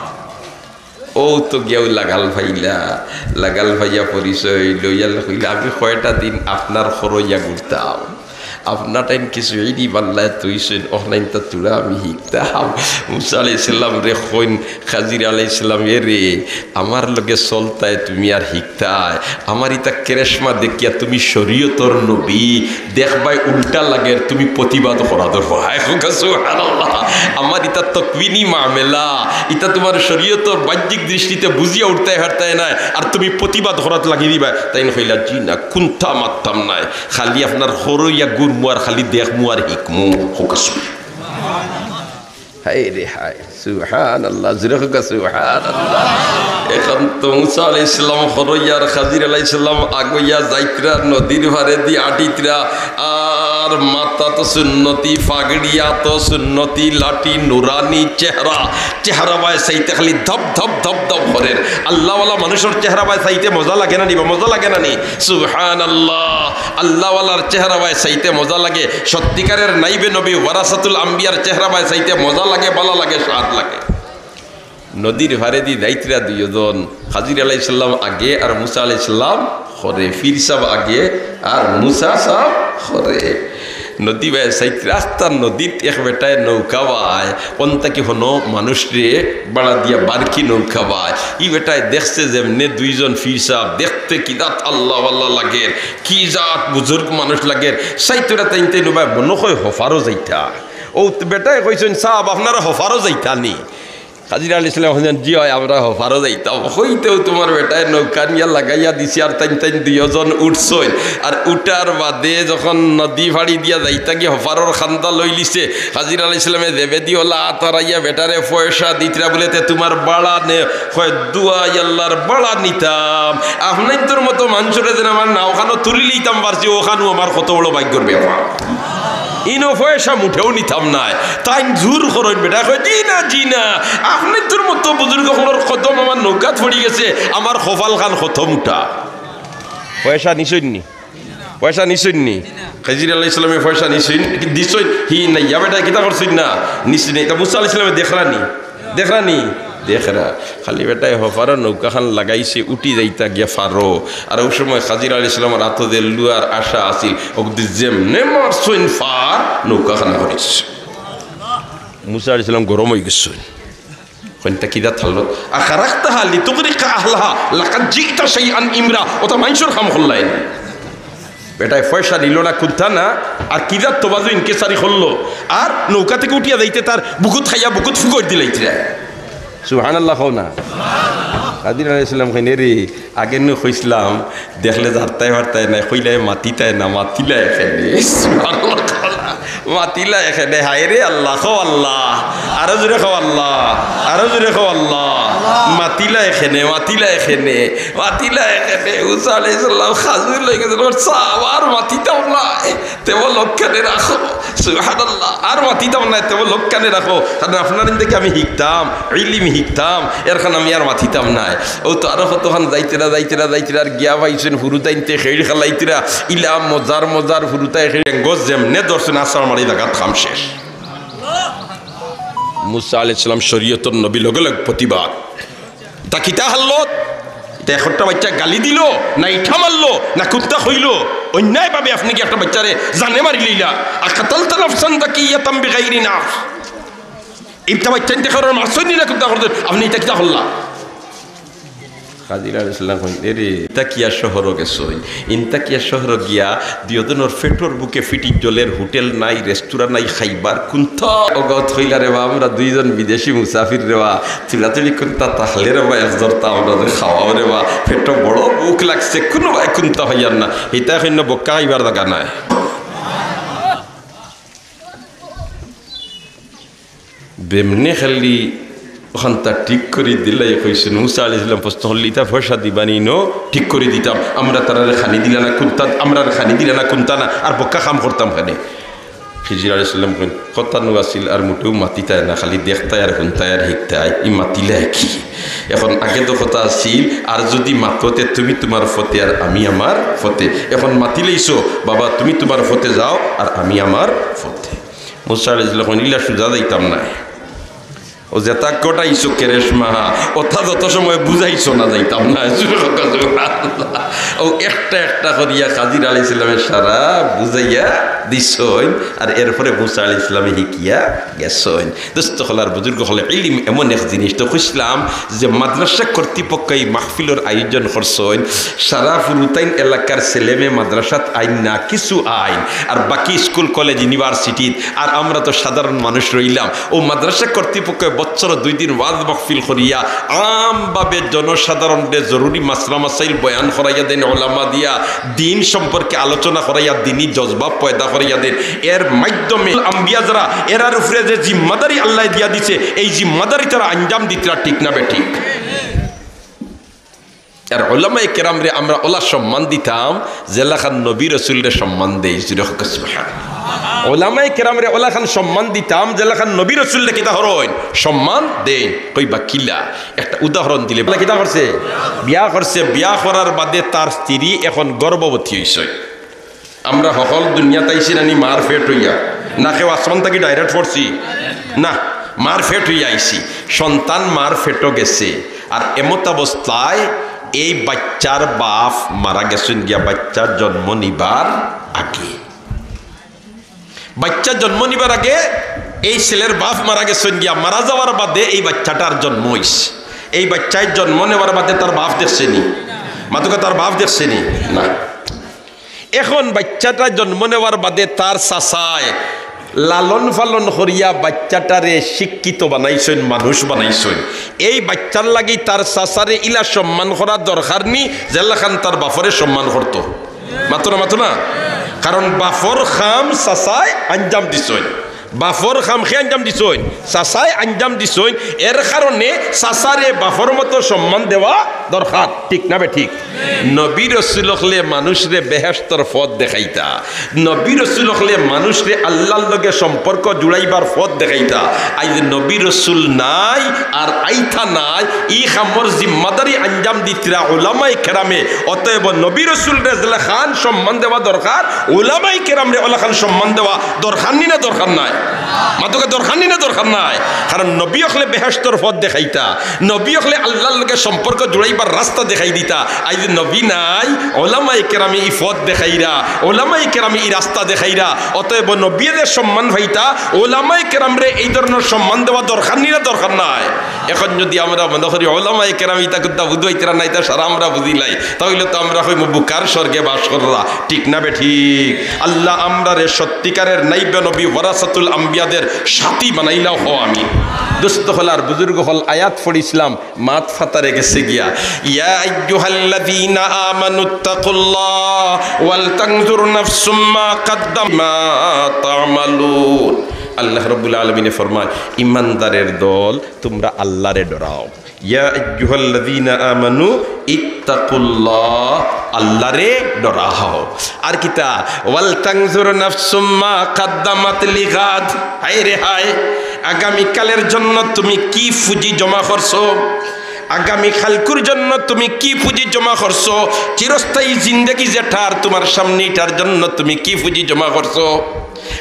অউ তো গিয়াউ লাগাল পাইলা, লাগাল পাইয়া পরিচয় অইলো, ইয়া কইলা, "আমি কয়টা দিন আপনার খরইয়া ঘুরতাম, আপনার টাইম কিছু ইডি বাল্লায় তুইছইন, অখনাইনতা তুরা আমি হিকতাম।" মুসা আলাইহিস সালামরে কইন, খাজির আলাইহিস সালাম, "এ রে, আমার লগে চলতায় তুমি আর হিকতায়, আমার ইতা কেরেশমা দেখিয়া তুমি শরীয়তর নবী, দেখবায় উল্টা লাগের, তুমি প্রতিবাদ করা ধরবায়।" কউক্কা সুবহানাল্লাহ। আমার ইতা তকবিনি মামেলা, ইতা তুমার শরীয়তর বাহ্যিক দৃষ্টিতে বুঝিয়া উঠতায় পারতায় নায়, আর তুমি প্রতিবাদ করাত লাগি দিবায়। তাইন কইলা, "জি না, কুন্তা মাততাম নায়, খালি আপনার খরইয়া ঘুরমু আর খালি দেখমু আর হিকমু।" কউক্কা সুবহানাল্লাহ। হায় রে হায়, সুবহানাল্লাহ, জুরে কউক্কা সুবহানাল্লাহ। অখন তো মুসা আলাইহিস সালাম খরইয়া আর খাজির আলাইহিস সালাম আগইয়া যাইতরা, নদীর পারেদি আটিতরা, আর মাথাত সুন্নতি পাগড়ি, আতো সুন্নতি লাঠি, নুরানি চেহারা, চেহারা বায় চাইতে খালি ধপ ধপ ধপ ধপ করের। আল্লাহওয়ালা মানুষর চেহারা বায় চাইতে মজা লাগে না নি বা? মজা লাগে না নি? সুবহানাল্লাহ। আল্লাহওয়ালার চেহারা বায় চাইতে মজা লাগে। সত্যিকারের নাইবে নবী ওয়ারাসাতুল আম্বিয়ার চেহারা বায় চাইতে মজা লাগে, ভালা লাগে, স্বাদ লাগে। নদীর পারেদি যাইতরা দুইজন, খাজির আলাইহিস সালাম আগে আর মুসা আলাইহিস সালাম পরে, পীর সাব আগে আর মুসা সাব পরে। নদী বায় চাইতরা, আস্তা নদীত এক বেটায় নৌকা বায়, অন থাকি হনো মানুষরে ভাড়া দিয়া বারকি নৌকা বায়। ই বেটায় দেখছে যেমনে দুইজন পীর সাব, দেখতে কি জাত আল্লাহওয়ালা লাগের, কি জাত বুজুর্গ মানুষ লাগের। চাইতরা তাইন তাইন বায় মনো কয় হপারো যাইতা। অউ বেটায় কইছইন, "সাব, আপনারা হপারো যাইতা নি?" খাজির আলাইহিস সালাম কইছইন, "জি অয়, আমরা হপারো যাইতাম।" কইতেউ তুমার বেটায় নৌকা নিয়া লাগাইয়া দিছে, আর তাইন তাইন দুইজন উঠছইন। আর উঠার বাদে যখন নদী পাড়ি দিয়া যাইতা গি হপারর কান্দা লইলিছে, খাজির আলাইহিস সালামে জেবেদি অলা আত আড়াইয়া বেটারে পয়সা দিতরা বুলে, "তে তুমার ভাড়া নে।" কয়, "দুয়াই আল্লাহর ভাড়া নিতাম, আপনাইনতর মতো মানষরে যেন আমার নাওখানো তুলি লইতাম পারছি, অখানউ আমার কত বড় ভাগ্যর ব্যাপার।" ইনো পয়সা মুটেও নিতাম নায়। তাইন জুর করইন বেটায়, কয়, "জি না, জি না, আপনাইনতর মতো বুজুর্গ অকলর কদম আমার নৌকাত পড়ি গেছে, আমার কপালখান কত মুটা।" পয়সা নিছইন নি? পয়সা নিছইন নি? খাজির আলাইহিস সালামে পয়সা নিছইন, দিছইন? হি না, ইয়া বেটায় কিতা করছইন না? নিছইন না। ইতা মুসা আলাইহিস সালামে দেখরা নি? দেখরা নি? দেখরা। খালি বেটায় হপারো নৌকাখান লাগাইছে, উঠি যাইতা গিয়া পারো। আর অউ সময় খাজির আলাইহিস সালামর আতো যে লুয়ার আশা আছিল, অউ দি যেমনে মারছইন পার, নৌকাখান পড়ি গেছে। মুসা আলাইহিস সালাম গরম অইগেছইন। কইন, "তা কিতা থাকলো? আখারাক্তাহা লিতুগরিকা আহলাহা, লাকাদ জিতা শাইআন ইমরা।" অতা মানষর কাম করলায় নি। বেটায় পয়সা নিলো না, কুন্তা না, আর কিতা তবাজু ইনকেসারি করলো, আর নৌকা থাকি উঠিয়া যাইতে তার বুকুত খাইয়া বুকুত ফুকর দিলাইতরা। সুবহানাল্লাহ কও না। খাজির আলাইহিস সালাম কইন, "এ রে, আগে নু কইছলাম, দেখলে জারতায় পারতায় নায়, কইলায় মাতিতায় না, মাতিলায় কেনে?" সুবহানাল্লাহ। মাতিলায় কেনে, হায় রে আল্লাহ, কও আল্লাহ। আরো জুরে কও আল্লাহ, আরো জুরে কও আল্লাহ। মাতিলায় কেনে, মাতিলায় কেনে, মাতিলায় কেনে। মুসা আলাইহিস সালাম খাজুর লই গেছইন, কইন, "সাব, আর মাতিতাম নায়, তেবো লগ কানে রাখো।" সুবহানাল্লাহ। "আর মাতিতাম নায়, তেবো লগ কানে রাখো, কারণ আপনারাইন থাকি আমি হিকতাম, ইলিম হিকতাম, এরখান আমি আর মাতিতাম নায়।" অউ তো আরো কতখান যাইতরা, যাইতরা, যাইতরা, আর গিয়া পাইছইন ফুরুতাইন্তে খেইড় খেলাইতরা, ইলা মজার মজার ফুরুতায় খেইড়, এঙ্গজ যেমনে ধরছইন, আছাড় মারি জাগাত কাম শেষ। মুসা আলাইহিস সালাম শরীয়তর নবী, লগে লগে প্রতিবাদ। তা কিতা হাল্লত? তে একটা বাইচ্চা গালি দিলো, না ইটা মারলো, না কুন্তা কইলো, অন্যায়ভাবে আপনে গিয়া একটা বাইচ্চারে জানে মারিলাইলা। আকাতালতা নাফসান যাকিয়াতাম বিগাইরি নাফস। ইটা বাইচ্চাইন্তে কারোর মারছইন নি না কুন্তা করছইন, আপনে ইটা কিতা করলা? খাজির আলাইহিস সালাম কইন, "এরে, ইন্তাকিয়া শহরো গেছইন। ইন্তাকিয়া শহরো গিয়া দুইওজনর পেটর ভুকে ফিটির জ্বলের, হোটেল নাই, রেস্তোরাঁ নাই, খাইবার কুন্তা।" অগত কইলা, "রেবা, আমরা দুইজন বিদেশি মুসাফির রেবা, তুলাতুলি কুন্তা থাকলে রেবা, এক জর্তা আমরা যে খাওয়াও রেবা, পেটো বড় ভুক লাগছে, কুনুবায় কুন্তা পাইয়ার না।" হিতায় কইন, "বক্কা খাইবার জাগা নাই।" বেমনে খালি অখানতা ঠিক করি দিলাই কইছইন। মুসা আলাইহিস সালাম প্রশ্ন করলা, "ইতা পয়সা দিবানি ন? ঠিক করি দিতাম। আমরা তারারে খানি দিলা না কুন্তা, আমরারে খানি দিলা না কুন্তা না, আর বক্কা কাম করতাম কেনে?" খিজির আলাইহিস সালাম কইন, "কথা নু আছিল আর মুটেও মাতিতায় না, খালি দেখতায় আর হুনতায় আর হিকতায়, ই মাতিলায় কি?" এখন আগে তো কথা আছিল, "আর যুদি মাতো তে তুমি তুমার পথে আর আমি আমার পথে।" এখন মাতিলাইছো, "বাবা, তুমি তুমার পথে যাও আর আমি আমার পথে।" মুসা আলাইহিস সালাম কইন, "ইলা সুজা যাইতাম নায়। ও যেতা ঘটাইছো কেরেশমা, ওতা যত সময় বুঝাইছো না যাইতাম নায়।" সুবহানাল্লাহ। ও একটা একটা করিয়া খাজির আলাইহিস সালামে সারা বুঝাইয়া দিছইন, আর এরপরে মুসা আলাইহিস সালামে হিকিয়া গেছইন। দোস্ত অকল আর বুজুর্গ অকল, ইলিম এমন এক জিনিস, তো কইছলাম যে মাদ্রাসা কর্তৃপক্ষ এই মাহফিলর আয়োজন করছইন, সারা ফুরুতাইন এলাকার ছেলেমেয়ে মাদ্রাসাত আইন না, কিছু আইন, আর বাকি স্কুল, কলেজ, ইউনিভার্সিটিত, আর আমরা তো সাধারণ মানুষ রইলাম। ও মাদ্রাসা কর্তৃপক্ষ বছর দুই দিন ওয়াজ মাহফিল করিয়া আমভাবে জনসাধারণরে জরুরি মাসলা মাসাইল বয়ান করাইয়া দেন, ওলামা দিয়া দিন সম্পর্কে আলোচনা করাইয়া দিনি জজবা পয়দা করাইয়া দেন। এর মাধ্যমে আম্বিয়া যারা, এরার উপরে যে জিম্মাদারি আল্লায় দিয়া দিছে, এই জিম্মাদারি তারা আঞ্জাম দিতরা, ঠিক না বেঠিক? আর ওলামায়ে কেরামরে আমরা ওলা সম্মান দিতাম, যেলাখান নবী রসুলরে সম্মান দেই। জুরে কউক্কা সুবহানাল্লাহ। ওলামায়ে কেরামরে ওলাখান সম্মান দিতাম, যেলাখান নবী রসুলরে কিতা করইন? সম্মান দেইন। কইবা কিলা? একটা উদাহরণ দিলে, বলে কিতা করছে? বিয়া করছে, বিয়া করার বাদে তার স্ত্রী এখন গর্ভবতী অইছে। আমরা হকল দুনিয়াত আইছি নানি মার পেট অইয়া? না কেউ আসমান থাকি direct পড়ছি? না, মার পেট অইয়া আইছি। সন্তান মার পেটো গেছে, আর এমত অবস্থায় এই বাইচ্চার বাপ মারা গেছইন গিয়া বাইচ্চার জন্ম নিবার আগে। বাইচ্চা জন্ম নিবার আগে এই ছেলের বাপ মারা গেছইন গিয়া, মারা যাওয়ার বাদে এই বাইচ্চাটার জন্ম অইছে। এই বাইচ্চায় জন্ম নেওয়ার বাদে তার বাপ দেখছে নি? মাতুক্কা, তার বাপ দেখছে নি? না। এখন বাইচ্চাটা জন্ম নেওয়ার বাদে তার চাচায় লালন পালন করিয়া বাইচ্চাটারে শিক্ষিত বানাইছইন, মানুষ বানাইছইন। এই বাইচ্চার লাগি তার চাচারে ইলা সম্মান করা দরকার নি, যেলাখান তার বাপরে সম্মান করতো? মাতো না, মাতো না? কারণ বাপর কাম চাচায় আঞ্জাম দিছইন। বাপর কাম কে আঞ্জাম দিছইন? চাচায় আঞ্জাম দিছইন। এর কারণে চাচারে বাপর মতো সম্মান দেওয়া দরকার, ঠিক না বেঠিক? নবী রসুল অকলে মানুষরে বেহেশতর পথ দেখাইতা, নবী রসুল অকলে মানুষরে আল্লার লগে সম্পর্ক জুড়াইবার পথ দেখাইতা। আইজ নবী রসুল নাই, আর আইতা নাই, ই কামর জিম্মাদারি আঞ্জাম দিতরা ওলামায়ে কেরামে। অতএব নবী রসুলরে যেলাখান সম্মান দেওয়া দরকার, ওলামায়ে কেরামরে ওলাখান সম্মান দেওয়া দরকার নি না দরকার নাই? মাতুক্কা, দরকার নি না দরকার নাই? কারণ নবী অকলে বেহেশতর পথ দেখাইতা, নবী অকলে আল্লার লগে সম্পর্ক জুড়াইবার রাস্তা দেখাই দিতা। আইজ নবী নাই, ওলামায়ে কেরামে ই পথ দেখাইরা, ওলামায়ে কেরামে ই রাস্তা দেখাইরা। অতএব নবীয়ে যে সম্মান পাইতা, ওলামায়ে কেরামরে এই ধরনর সম্মান দেওয়া দরকার নি না দরকার নাই? এখন যুদি আমরা মনে করি ওলামায়ে কেরাম ইতা কুন্তা বুঝাইতরা না, ইতা সারা আমরা বুঝিলাই, তাইলে তো আমরা কইমু বুকার স্বর্গে বাস কররা, ঠিক না বেঠিক? আল্লাহ আমরারে সত্যিকারের নাইবে নবী ওয়ারাসাতুল আম্বিয়াদের সাথী বানাইলাও, কও আমিন। দোস্ত অকল আর বুজুর্গ অকল, আয়াত পড়ছিলাম, মাত ফাতারে গেছে গিয়া। ইয়া আইয়ুহাল্লাযীনা আমানুত্তাকুল্লাহ ওয়াল তানজুর নাফসুম মা কাদ্দামাত লিগাদ। আল্লাহ রাব্বুল আলামিনে ফরমায়, "ইমানদারের দল, তুমরা আল্লারে ডরাও।" ইয়া আইয়ুহাল্লাযীনা আমানু ইত্তাকুল্লাহ, আল্লারে ডরাও। আর কিতা? "ওয়াল তানজুর নাফসুম মা কাদ্দামাত লিগাদ।" হায় রে হায়, আগামীকালের জন্য তুমি কি পুঁজি জমা করছো? আগামী কালকুর জন্য তুমি কি পুঁজি জমা করছো? চিরস্থায়ী জিন্দেগি যেটার তুমার সামনে, ইটার জন্য তুমি কি পুঁজি জমা করছো?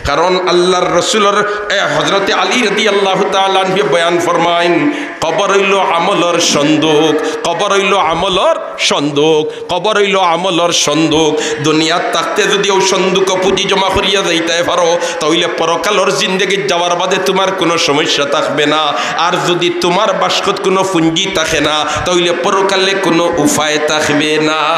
কারণ আল্লাহর রসুলর, এ, হযরতে আলী রাদিয়াল্লাহু তাআলা আনহু বয়ান ফরমাইন, কবর অইলো আমলর সন্দুক, কবর অইলো আমলর সন্দুক, কবর অইলো আমলর সন্দুক। দুনিয়াত থাকতে যুদি অউ সন্দুকো পুঁজি জমা করিয়া যাইতায় পারো, তা অইলে পরকালর জিন্দেগিত যাওয়ার বাদে তুমার কুনু সমস্যা থাকবে না। আর যুদি তুমার বাস্কত কুনু পুঞ্জি থাকে না, তা অইলে পরকালে কুনু উপায় থাকবে না।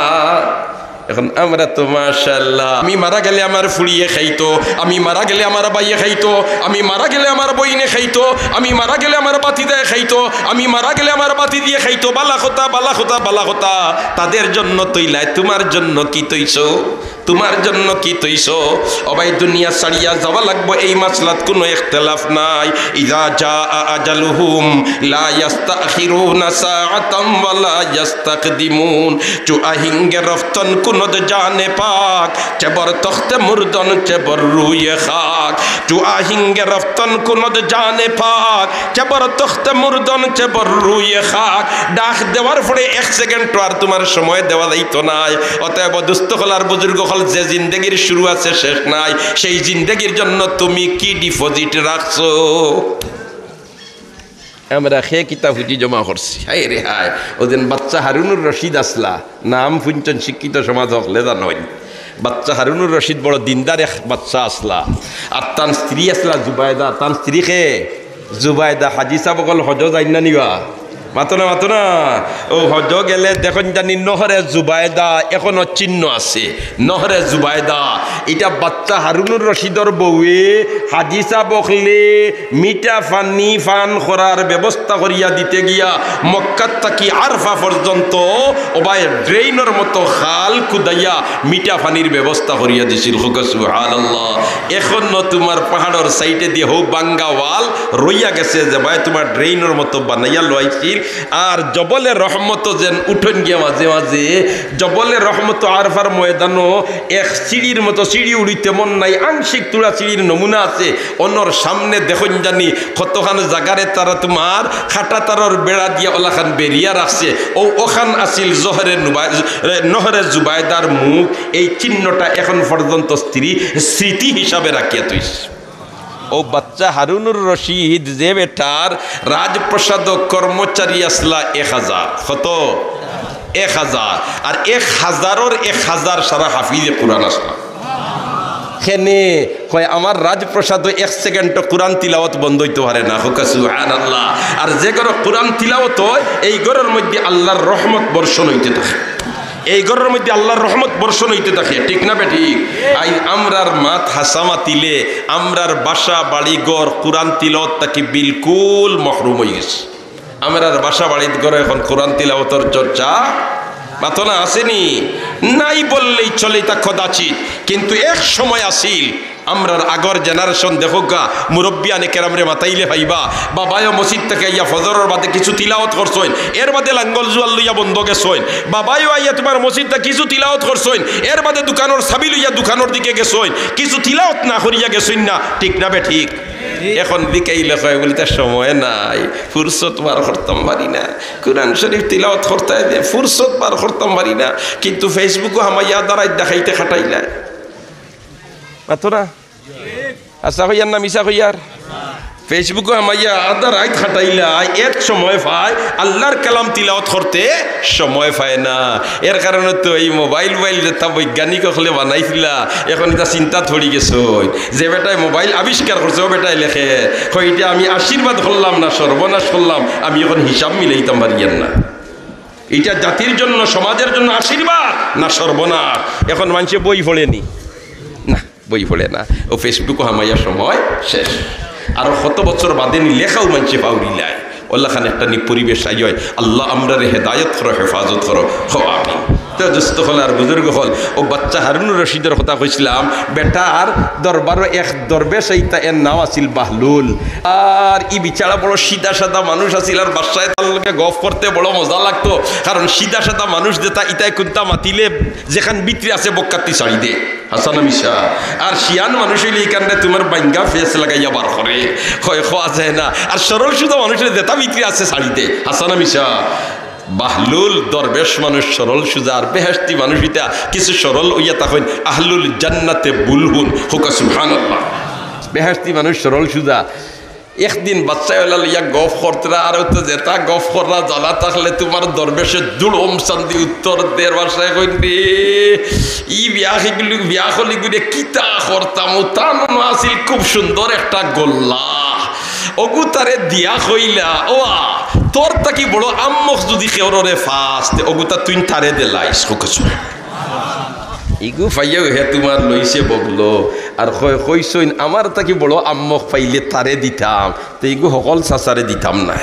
এখন আমরা তো মাশাআল্লাহ, আমি মারা গেলে আমার ফুড়িয়ে খাইতো, আমি মারা গেলে আমার ভাইয়ে খাইতো, আমি মারা গেলে আমার বইনে খাইতো, আমি মারা গেলে আমার ভাতিজায় খাইতো, আমি মারা গেলে আমার ভাতিজিয়ে খাইতো। বালা কথা, বালা কথা, বালা কথা। তাদের জন্য তৈলায়, তুমার জন্য কি তৈছো? তুমার জন্য কি তৈছো? ও ভাই, দুনিয়া ছাড়িয়া যাওয়া লাগবো, এই মাসলাত কুনু ইখতিলাফ নাই। ইযা জাআ আজালুহুম লা ইয়াস্তাখিরুনা সাআতাম ওয়া লা ইয়াস্তাকদিমুন। چو آهنگ رفتن کند جان پاک، چه بر تخت مردن، چه بر روی خاک۔ چو آهنگ رفتن کند جان پاک، چه بر تخت مردن، چه بر روی خاک۔ ডাক দেওয়ার পরে এক সেকেন্ড আর তুমার সময় দেওয়া যাইতো নায়। অতএব দোস্ত অকল আর বুজুর্গ অকল, যে জিন্দেগির শুরু আছে, শেষ নাই, সেই জিন্দেগির জন্য তুমি কি ডিপোজিট রাখছো? আমরা কে কিতা পুঁজি জমা করছি? হায় রে হায়। অউ যেন বাচ্চা হারুনুর রশিদ আছলা, নাম হুনছইন, শিক্ষিত সমাজ অকলে জানইন। বাচ্চা হারুনুর রশিদ বড় দিনদার এক বাচ্চা আছলা। আর তান স্ত্রী আছলা জুবায়দা। তান স্ত্রী কে? জুবায়দা। হাজি সাব অকল হজো যাইন না নি বা? মাতো না, মাতো না। অউ হজো গেলে দেখইন জানি নহরে জুবায়দা এখনো চিহ্ন আছে। নহরে জুবায়দা, ইটা বাচ্চা হারুনুর রশিদর বউয়ে হাজি সাব অকলে মিঠা পানি পান করার ব্যবস্থা করিয়া দিতে গিয়া মক্কাত থাকি আরফা পর্যন্ত ও ভাই ড্রেইনর মতো খাল খুদাইয়া মিঠা পানির ব্যবস্থা করিয়া দিছিল। কউক্কা সুবহানাল্লাহ। এখনো তুমার পাহাড়র সাইডে দি হউ ভাঙ্গা ওয়াল রইয়া গেছে, যে ভাই তুমার ড্রেইনর মতো বানাইয়া লইছিল। আর জবলে রহমত যেন উঠইন গিয়া মাঝে মাঝে, জবলে রহমত আরফার ময়দানো এক সিঁড়ির মতো, সিঁড়ি উড়িতে মন নাই, আংশিক তুড়া সিঁড়ির নমুনা আছে। অনর সামনে দেখইন জানি কতখান জাগারে তারা তুমার কাটা তারর বেড়া দিয়া অলাখান বেরিয়া রাখছে। অউ অখান আছিল জহরে নুবাই-, এ, নহরে জুবায়দার মুখ। এই চিহ্নটা এখন পর্যন্ত স্ত্রী স্মৃতি হিসাবে রাখিয়া থইছে। অউ বাচ্চা হারুনুর রশিদ যে বেটার রাজপ্রাসাদ কর্মচারী আছলা এক হাজার, কত? এক হাজার। আর এক হাজারর এক হাজার সারা হাফিজে কুরআন আছলা। কেনে কয়, আমার রাজপ্রাসাদো এক সেকেন্ডও কুরআন তিলাওয়াত বন্ধ অইতো পারে না। কউক্কা সুবহানাল্লাহ। আর যে ঘরো কুরআন তিলাওয়াত অয়, এই ঘরর মধ্যে আল্লার রহমত বর্ষণ অইতে থাকে। এই ঘরর মধ্যে আল্লার রহমত বর্ষণ অইতে থাকে, ঠিক না বেঠিক? আইজ আমরার মাত হাছা মাতিলে, আমরার বাসা, বাড়ি, ঘর কুরআন তিলাওয়াত থাকি বিলকুল মহরুম অইগেছে। আমরার বাসা, বাড়িত, ঘরো এখন কুরআন তিলাওয়াতর চর্চা মাতো না আছে নি? নাই বললেই চলে, ইতা কদাচিৎ। কিন্তু এক সময় আছিল, আমরার আগর generation দেখউক্কা, মুরব্বিয়ানে কেরামরে মাতাইলে পাইবা, বাবায়ও মসজিদ থাকি আইয়া ফজরর বাদে কিছু তিলাওয়াত করছইন, এর বাদে লাঙ্গল জুয়াল লইয়া বন্দো গেছইন, বাবায়ও আইয়া তুমার মসজিদ থাকি কিছু তিলাওয়াত করছইন, এর বাদে দোকানর চাবি লইয়া দোকানর দিকে গেছইন, কিছু তিলাওয়াত না করিয়া গেছইন না, ঠিক না বেঠিক? এখন বিকাইলে কয় বলে, "তার সময় নাই, ফুরসত বার করতাম পারি না, কুরআন শরীফ তিলাওয়াত করতে যে ফুরসত বার করতাম পারি না।" কিন্তু Facebook-ও হামাইয়া আধা রাইত দেখাইতে খাটাইলায়। মাতো না? হাছা কইয়ার না মিছা কইয়ার? Facebook-ও হামাইয়া আধা রাইত খাটাইলায়, এত সময় পায়, আল্লার কালাম তিলাওয়াত করতে সময় পায় না। এর কারণে তো এই মোবাইল, মোবাইল যেতা বৈজ্ঞানিক অকলে বানাইছিলা, এখন ইতা চিন্তাত পড়ি গেছইন। যে বেটায় মোবাইল আবিষ্কার করছে, অউ বেটায় লেখে, কয়, "ইটা আমি আশীর্বাদ করলাম না সর্বনাশ করলাম, আমি এখন হিসাব মিলাইতাম পারিয়ার না। ইটা জাতির জন্য, সমাজর জন্য আশীর্বাদ না সর্বনাশ?" এখন মানষে বই পড়ে নি? না, বই পড়ে না, অউ Facebook-ও হামাইয়া সময় শেষ। আর কত বছর বাদে নি লেখাও মানষে পাউরিলায়। অলাখান একটা নি পরিবেশ আইয়। আল্লাহ আমরারে হেদায়ত করো, হেফাজত করো, কও আমিন। তে দোস্ত অকল আর বুজুর্গ অকল, অউ বাচ্চা হারুনুর রশিদর কথা কইছলাম, বেটার দরবারো এক দরবেশ আইতা, এর নাম আছিল বাহলুল। আর ই বেচারা বড় সিধা সাদা মানুষ আছিল, আর বাদশায় তার লগে গফ করতে বড় মজা লাগতো, কারণ সিধা সাদা মানুষ যেতা, ইতায় কুন্তা মাতিলে যেখান ভিতরে আছে বক্কাত্তি ছাড়ি দে। হাছা না মিছা? আর শিয়ান মানুষ অইলে ইখানরে তুমার বাইঙ্গা ফেস লাগাইয়া বার করে, কয়, কওয়া যায় না। আর সরল সুজা মানুষ অইলে যেতা ভিতরে আছে ছাড়ি দে। হাছা না মিছা? বাহলুল দরবেশ মানুষ, সরল সুজা, আর বেহেশতি মানুষ ইতা কিছু সরল অইয়া থাকইন। আহলুল জান্নাতে বুলহুন, কউক্কা সুবহানাল্লাহ। বেহেশতি মানুষ সরল সুজা। একদিন বাচ্চায় অলা লইয়া গফ করতরা, আর অউ তো যেতা গফ কররা জানা থাকলে তুমার দরবেশে জুড় ওমসান দি উত্তর দের, বাচ্চায় কইন রে, ই বিয়া অইগুলি, বিয়া অইগুলি কিতা করতাম, অউ তান আছিল খুব সুন্দর একটা গোল্লা, অগু তারে দিয়া কইলা, "ওয়া, তোর থাকি বড় আম্মক যুদি কেউররে পাস, তে অগুতা তুইন তারে দিলাইস।" কউক্কা সুবহানাল্লাহ। ইগু পাইয়াউ হে তুমার লইছে বগলো, আর কয়, "কইছইন আমার থাকি বড় আম্মক পাইলে তারে দিতাম, তে ইগু হকল চাচারে দিতাম নায়।"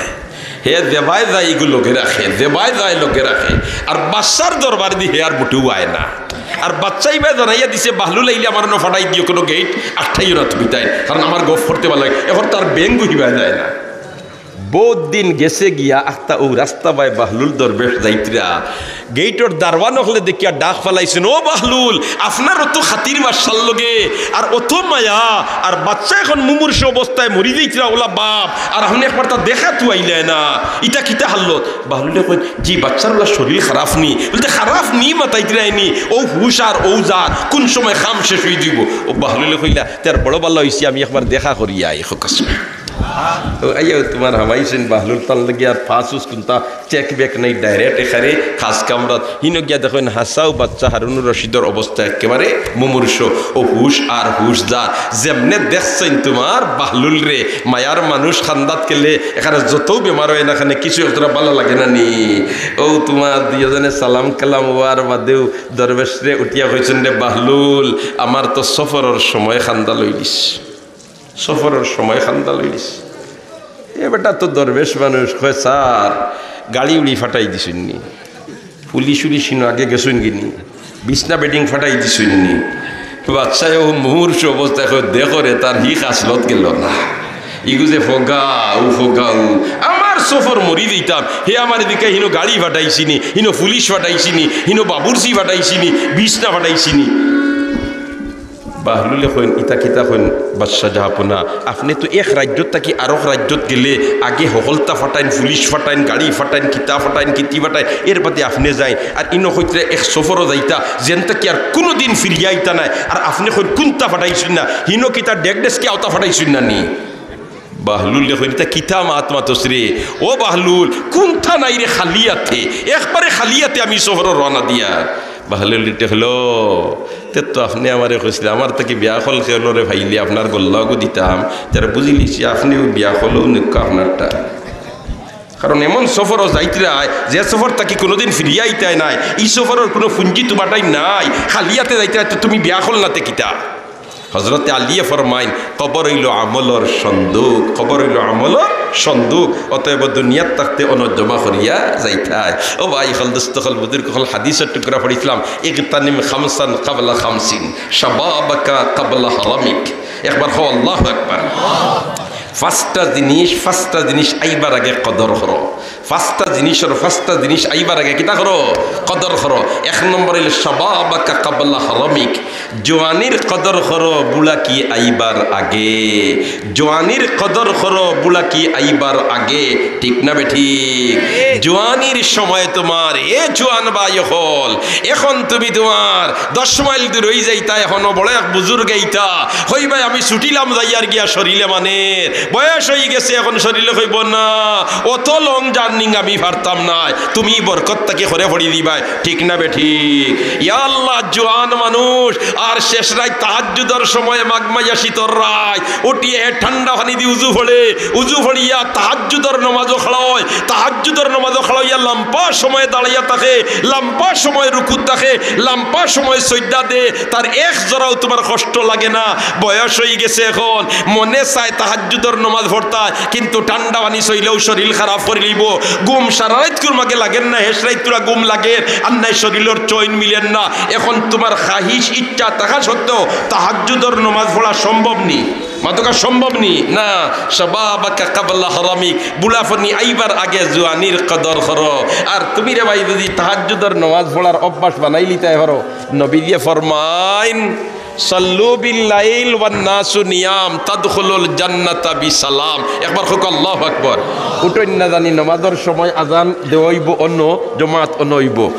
হে যেবায় যায় ইগু লগে রাখে, যেবায় যায় লগে রাখে, আর বাচ্চার দরবারদি হে আর মুটেউ আয় না। আর বাচ্চায় ইবায় জানাইয়া দিছে, "বাহলুল আইলে আমার অনো ফাটাই দিও, কুনু গেইট আটকাইও না তুমি তাইন, কারণ আমার গফ করতে ভালা লাগে।" এখন তার বেংগু হিবায় যায় না। বউত দিন গেছে গিয়া, আখতা অউ রাস্তা বায় বাহলুল দরবেশ যাইতরা, গেইটর দারওয়ান অকলে দেখিয়া ডাক ফালাইছইন, "ও বাহলুল, আপনার অত খাতির বাচ্চার লগে, আর অত মায়া, আর বাচ্চা এখন মুমূর্ষু অবস্থায় মরি যাইতরা অলা বাপ, আর আপনে একবার তা দেখাত আইলা না, ইতা কিতা হালত?" বাহলুলে কইন, "জি, বাচ্চার অলা শরীর খারাপ নি।" বলতে, "খারাপ নি মাতাইতরায় নি, অউ হুশ আর অউ যার, কুন সময় কাম শেষ অইযিবো।" অউ বাহলুলে কইলা, "তে আর বড় ভালা অইছে, আমি একবার দেখা করিয়া আই।" কউক্কা সুবহানাল্লাহ। অউ আইয়া তুমার হামাইছইন বাহলুল তান লগে, আর পাস উস কুন্তা, চেক বেক নাই, direct এখানে খাস কামরাত। হিনো গিয়া দেখইন হাছাউ বাচ্চা হারুনুর রশিদর অবস্থা একেবারে মুমূর্ষু, অউ হুশ আর হুশ যার। যেমনে দেখছইন তুমার বাহলুলরে, মায়ার মানুষ কান্দাত গেলে এখানে যতউ বেমার অয় না কেনে, কিছু একটা ভালা লাগে না নি? অউ তুমার দুইওজনে সালাম কালাম অওয়ার বাদেউ দরবেশরে উঠিয়া কইছইন, "রে বাহলুল, আমার তো সফরর সময় কান্দা লইলিস।" সফরর সময় কান্দা লইলিস। এ বেটা তো দরবেশ মানুষ, কয়, "স্যার, গাড়ি উড়ি ফাটাই দিছইন নি? পুলিশ উলিশ হিনো আগে গেছইন গি নি? বিছনা বেডিং ফাটাই দিছইন নি?" বাচ্চায় অউ মুমূর্ষু অবস্থায় কয়, "দেখো রে, তার হি খাসলত গেল না।" ইগু যে ফগা, অউ ফগা, অউ। আমার সফর মরি দিতাম, হে আমারে দেখায় হিনো গাড়ি ফাটাইছি নি, হিনো পুলিশ ফাটাইছি নি, হিনো বাবুর্চি ফাটাইছি নি, বিছনা ফাটাইছি নি। বাহলুলে কইন, "ইতা কিতা কইন বাদশা জাহাপনা? আপনে তো এক রাজ্যত থাকি আরক রাজ্যত গেলে আগে হকলতা ফাটাইন, পুলিশ ফাটাইন, গাড়ি ফাটাইন, কিতা ফাটাইন, কিতি ফাটাইন, এর বাদে আপনে যাইন। আর ইনো কইতরা এক সফরো যাইতা, যেন থাকি আর কুনুদিন ফিরিয়া আইতা নায়। আর আপনে কইন কুন্তা ফাটাইছইন না, হিনো কিতা ডেক ডেস্কি আওতা ফাটাইছইন না নি?" বাহলুলে কইন, "ইতা কিতা মাত মাতস রে? ও বাহলুল, কুন্তা নাই রে খালি আতে, একবারে খালি আতে আমি সফরো রওয়ানা দিয়ার।" বাহলুলে কইলো, "তে তো আপনে আমারে কইছলা, আমার থাকি বেআক্কল কেউরে পাইলে আপনার গল্লাগু দিতাম, তে বুঝিলিছি আপনেও বেআক্কল, অউ নেউক্কা আপনারটা।" কারণ এমন সফরো যাইতরায়, যে সফর থাকি কুনুদিন ফিরিয়া আইতায় নায়, ই সফরর কুনু পুঞ্জি তুমারটাই নাই, খালি আতে যাইতরায়, তে তুমি বেআক্কল না তে কিতা? হজরতে আলীয়ে ফরমাইন, "কবর অইলো আমলর সন্দুক, কবর অইলো আমলর সন্দুক, অতএব দুনিয়াত থাকতে অনো জমা করিয়া যাইতায়।" ও ভাই অকল, দোস্ত অকল, বুজুর্গ অকল, হাদিসর টুকরা পড়ছিলাম, "ইগতানিম খামসান কাবলা খামসিন, শাবাবাকা কাবলা হারামিক।" একবার কও, "আল্লাহু আকবার।" পাঁচটা জিনিস, পাঁচটা জিনিস আইবার আগে কদর করো। পাঁচটা জিনিসর, পাঁচটা জিনিস আইবার আগে কিতা করো? কদর করো। এক নম্বর অইলো শাবাবাকা কাবলা হারামিক, জোয়ানির কদর করো বুড়াকি আইবার আগে। জোয়ানির কদর করো বুড়াকি আইবার আগে, ঠিক না বেঠিক? জোয়ানির সময় তুমার, এ জোয়ান ভাই অকল, এখন তুমি তুমার দশ মাইল দূর অইযাইতা, এখনো বড় এক বুজুর্গ আইতা, কইবায়, "আমি ছুটিলাম যাইয়ার গিয়া শরীলে মানে, বয়স অইগেছে, এখন শরীলে কইবো না, অত long journey আমি পারতাম নায়, তুমি বরকত থাকি করে পড়ি দিবায়।" ঠিক না বেঠিক? ইয়া আল্লাহ, জোয়ান মানুষ, আর শেষ রাইত তাহাজ্জুদর সময় মাঘ মাইয়া শীতর রাইত, উঠিয়া হে ঠান্ডা পানিদি উজু পড়ে, উজু পড়িয়া তাহাজ্জুদর নমাজো খাড়া অয়, তাহাজ্জুদর নমাজো খাড়া অইয়া লাম্বা সময় দাঁড়াইয়া থাকে, লাম্বা সময় রুকুত থাকে, লাম্বা সময় সইজদা দে, তার এক জরাও তুমার কষ্ট লাগে না। বয়স অইগেছে এখন, মনে চায় তাহাজ্জুদর নমাজ পড়তায়, কিন্তু ঠান্ডা পানি ছইলেউ শরীল খারাপ করিলিবো। ঘুম সারা রাইতকুর মাঝে লাগের না, শেষ রাইতকুরা ঘুম লাগের, আর নায় শরীলর চইন মিলের না। এখন তুমার খাহিশ ইচ্ছা থাকা সত্ত্বেও তাহাজ্জুদর নমাজ পড়া সম্ভব নি? মাতোক্কা সম্ভব নি? না। শাবাবাকা কাবলা হারামিক, বুড়াপনি আইবার আগে জোয়ানির কদর করো। আর তুমি রে ভাই যুদি তাহাজ্জুদর নমাজ পড়ার অভ্যাস বানাইলিতায় পারো, নবীজিয়ে ফরমাইন, সাল্লু বিল লাইল ওয়ান নাসু নিয়াম তাদখুলুল জান্নাতা বিসালাম। একবার কউক্কা আল্লাহু আকবার। উঠইন না জানি, নমাজর সময় আজান দেওয়া অইবো অন্য, জমাত অন্য অইবো।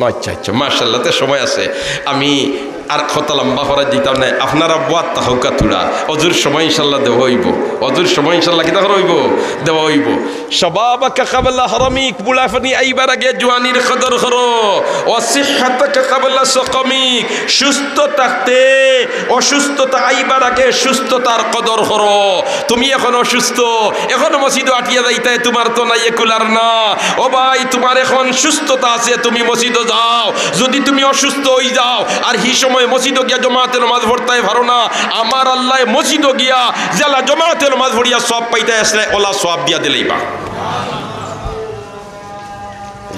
আচ্ছা, আচ্ছা, মাশাআল্লাহ, তে সময় আছে। আমি আর কথা লম্বা করাই দিতাম নায়। আপনারা বওয়াত থাকউক্কা থুড়া। অজুর সময় ইনশাআল্লাহ দেওয়া অইবো। অজুর সময় ইনশাআল্লাহ কিতা করা অইবো? দেওয়া অইবো। শাবাবাকা ক্বাবলা হারামিক, বুড়াপানি আইবার আগে জুয়ানির কদর করো। ওয়া সিহহাতাকা ক্বাবলা সাকামিক, সুস্থ থাকতে অসুস্থতা আইবার আগে সুস্থতার কদর করো। তুমি এখন অসুস্থ, এখন মসজিদো আটিয়া যাইতায়, তুমার তো নাই এ কুলার না। ও ভাই, তুমার এখন সুস্থতা আছে, তুমি মসজিদো যাও। যুদি তুমি অসুস্থ অইযাও আর হি সময় মসজিদো গিয়া জমাতে নমাজ পড়তায় পারো না, আমার আল্লায় মসজিদো গিয়া যেলা জমাতে নমাজ পড়িয়া সওয়াব পাইতায়, অলা সওয়াব দিয়া দিলাইবা।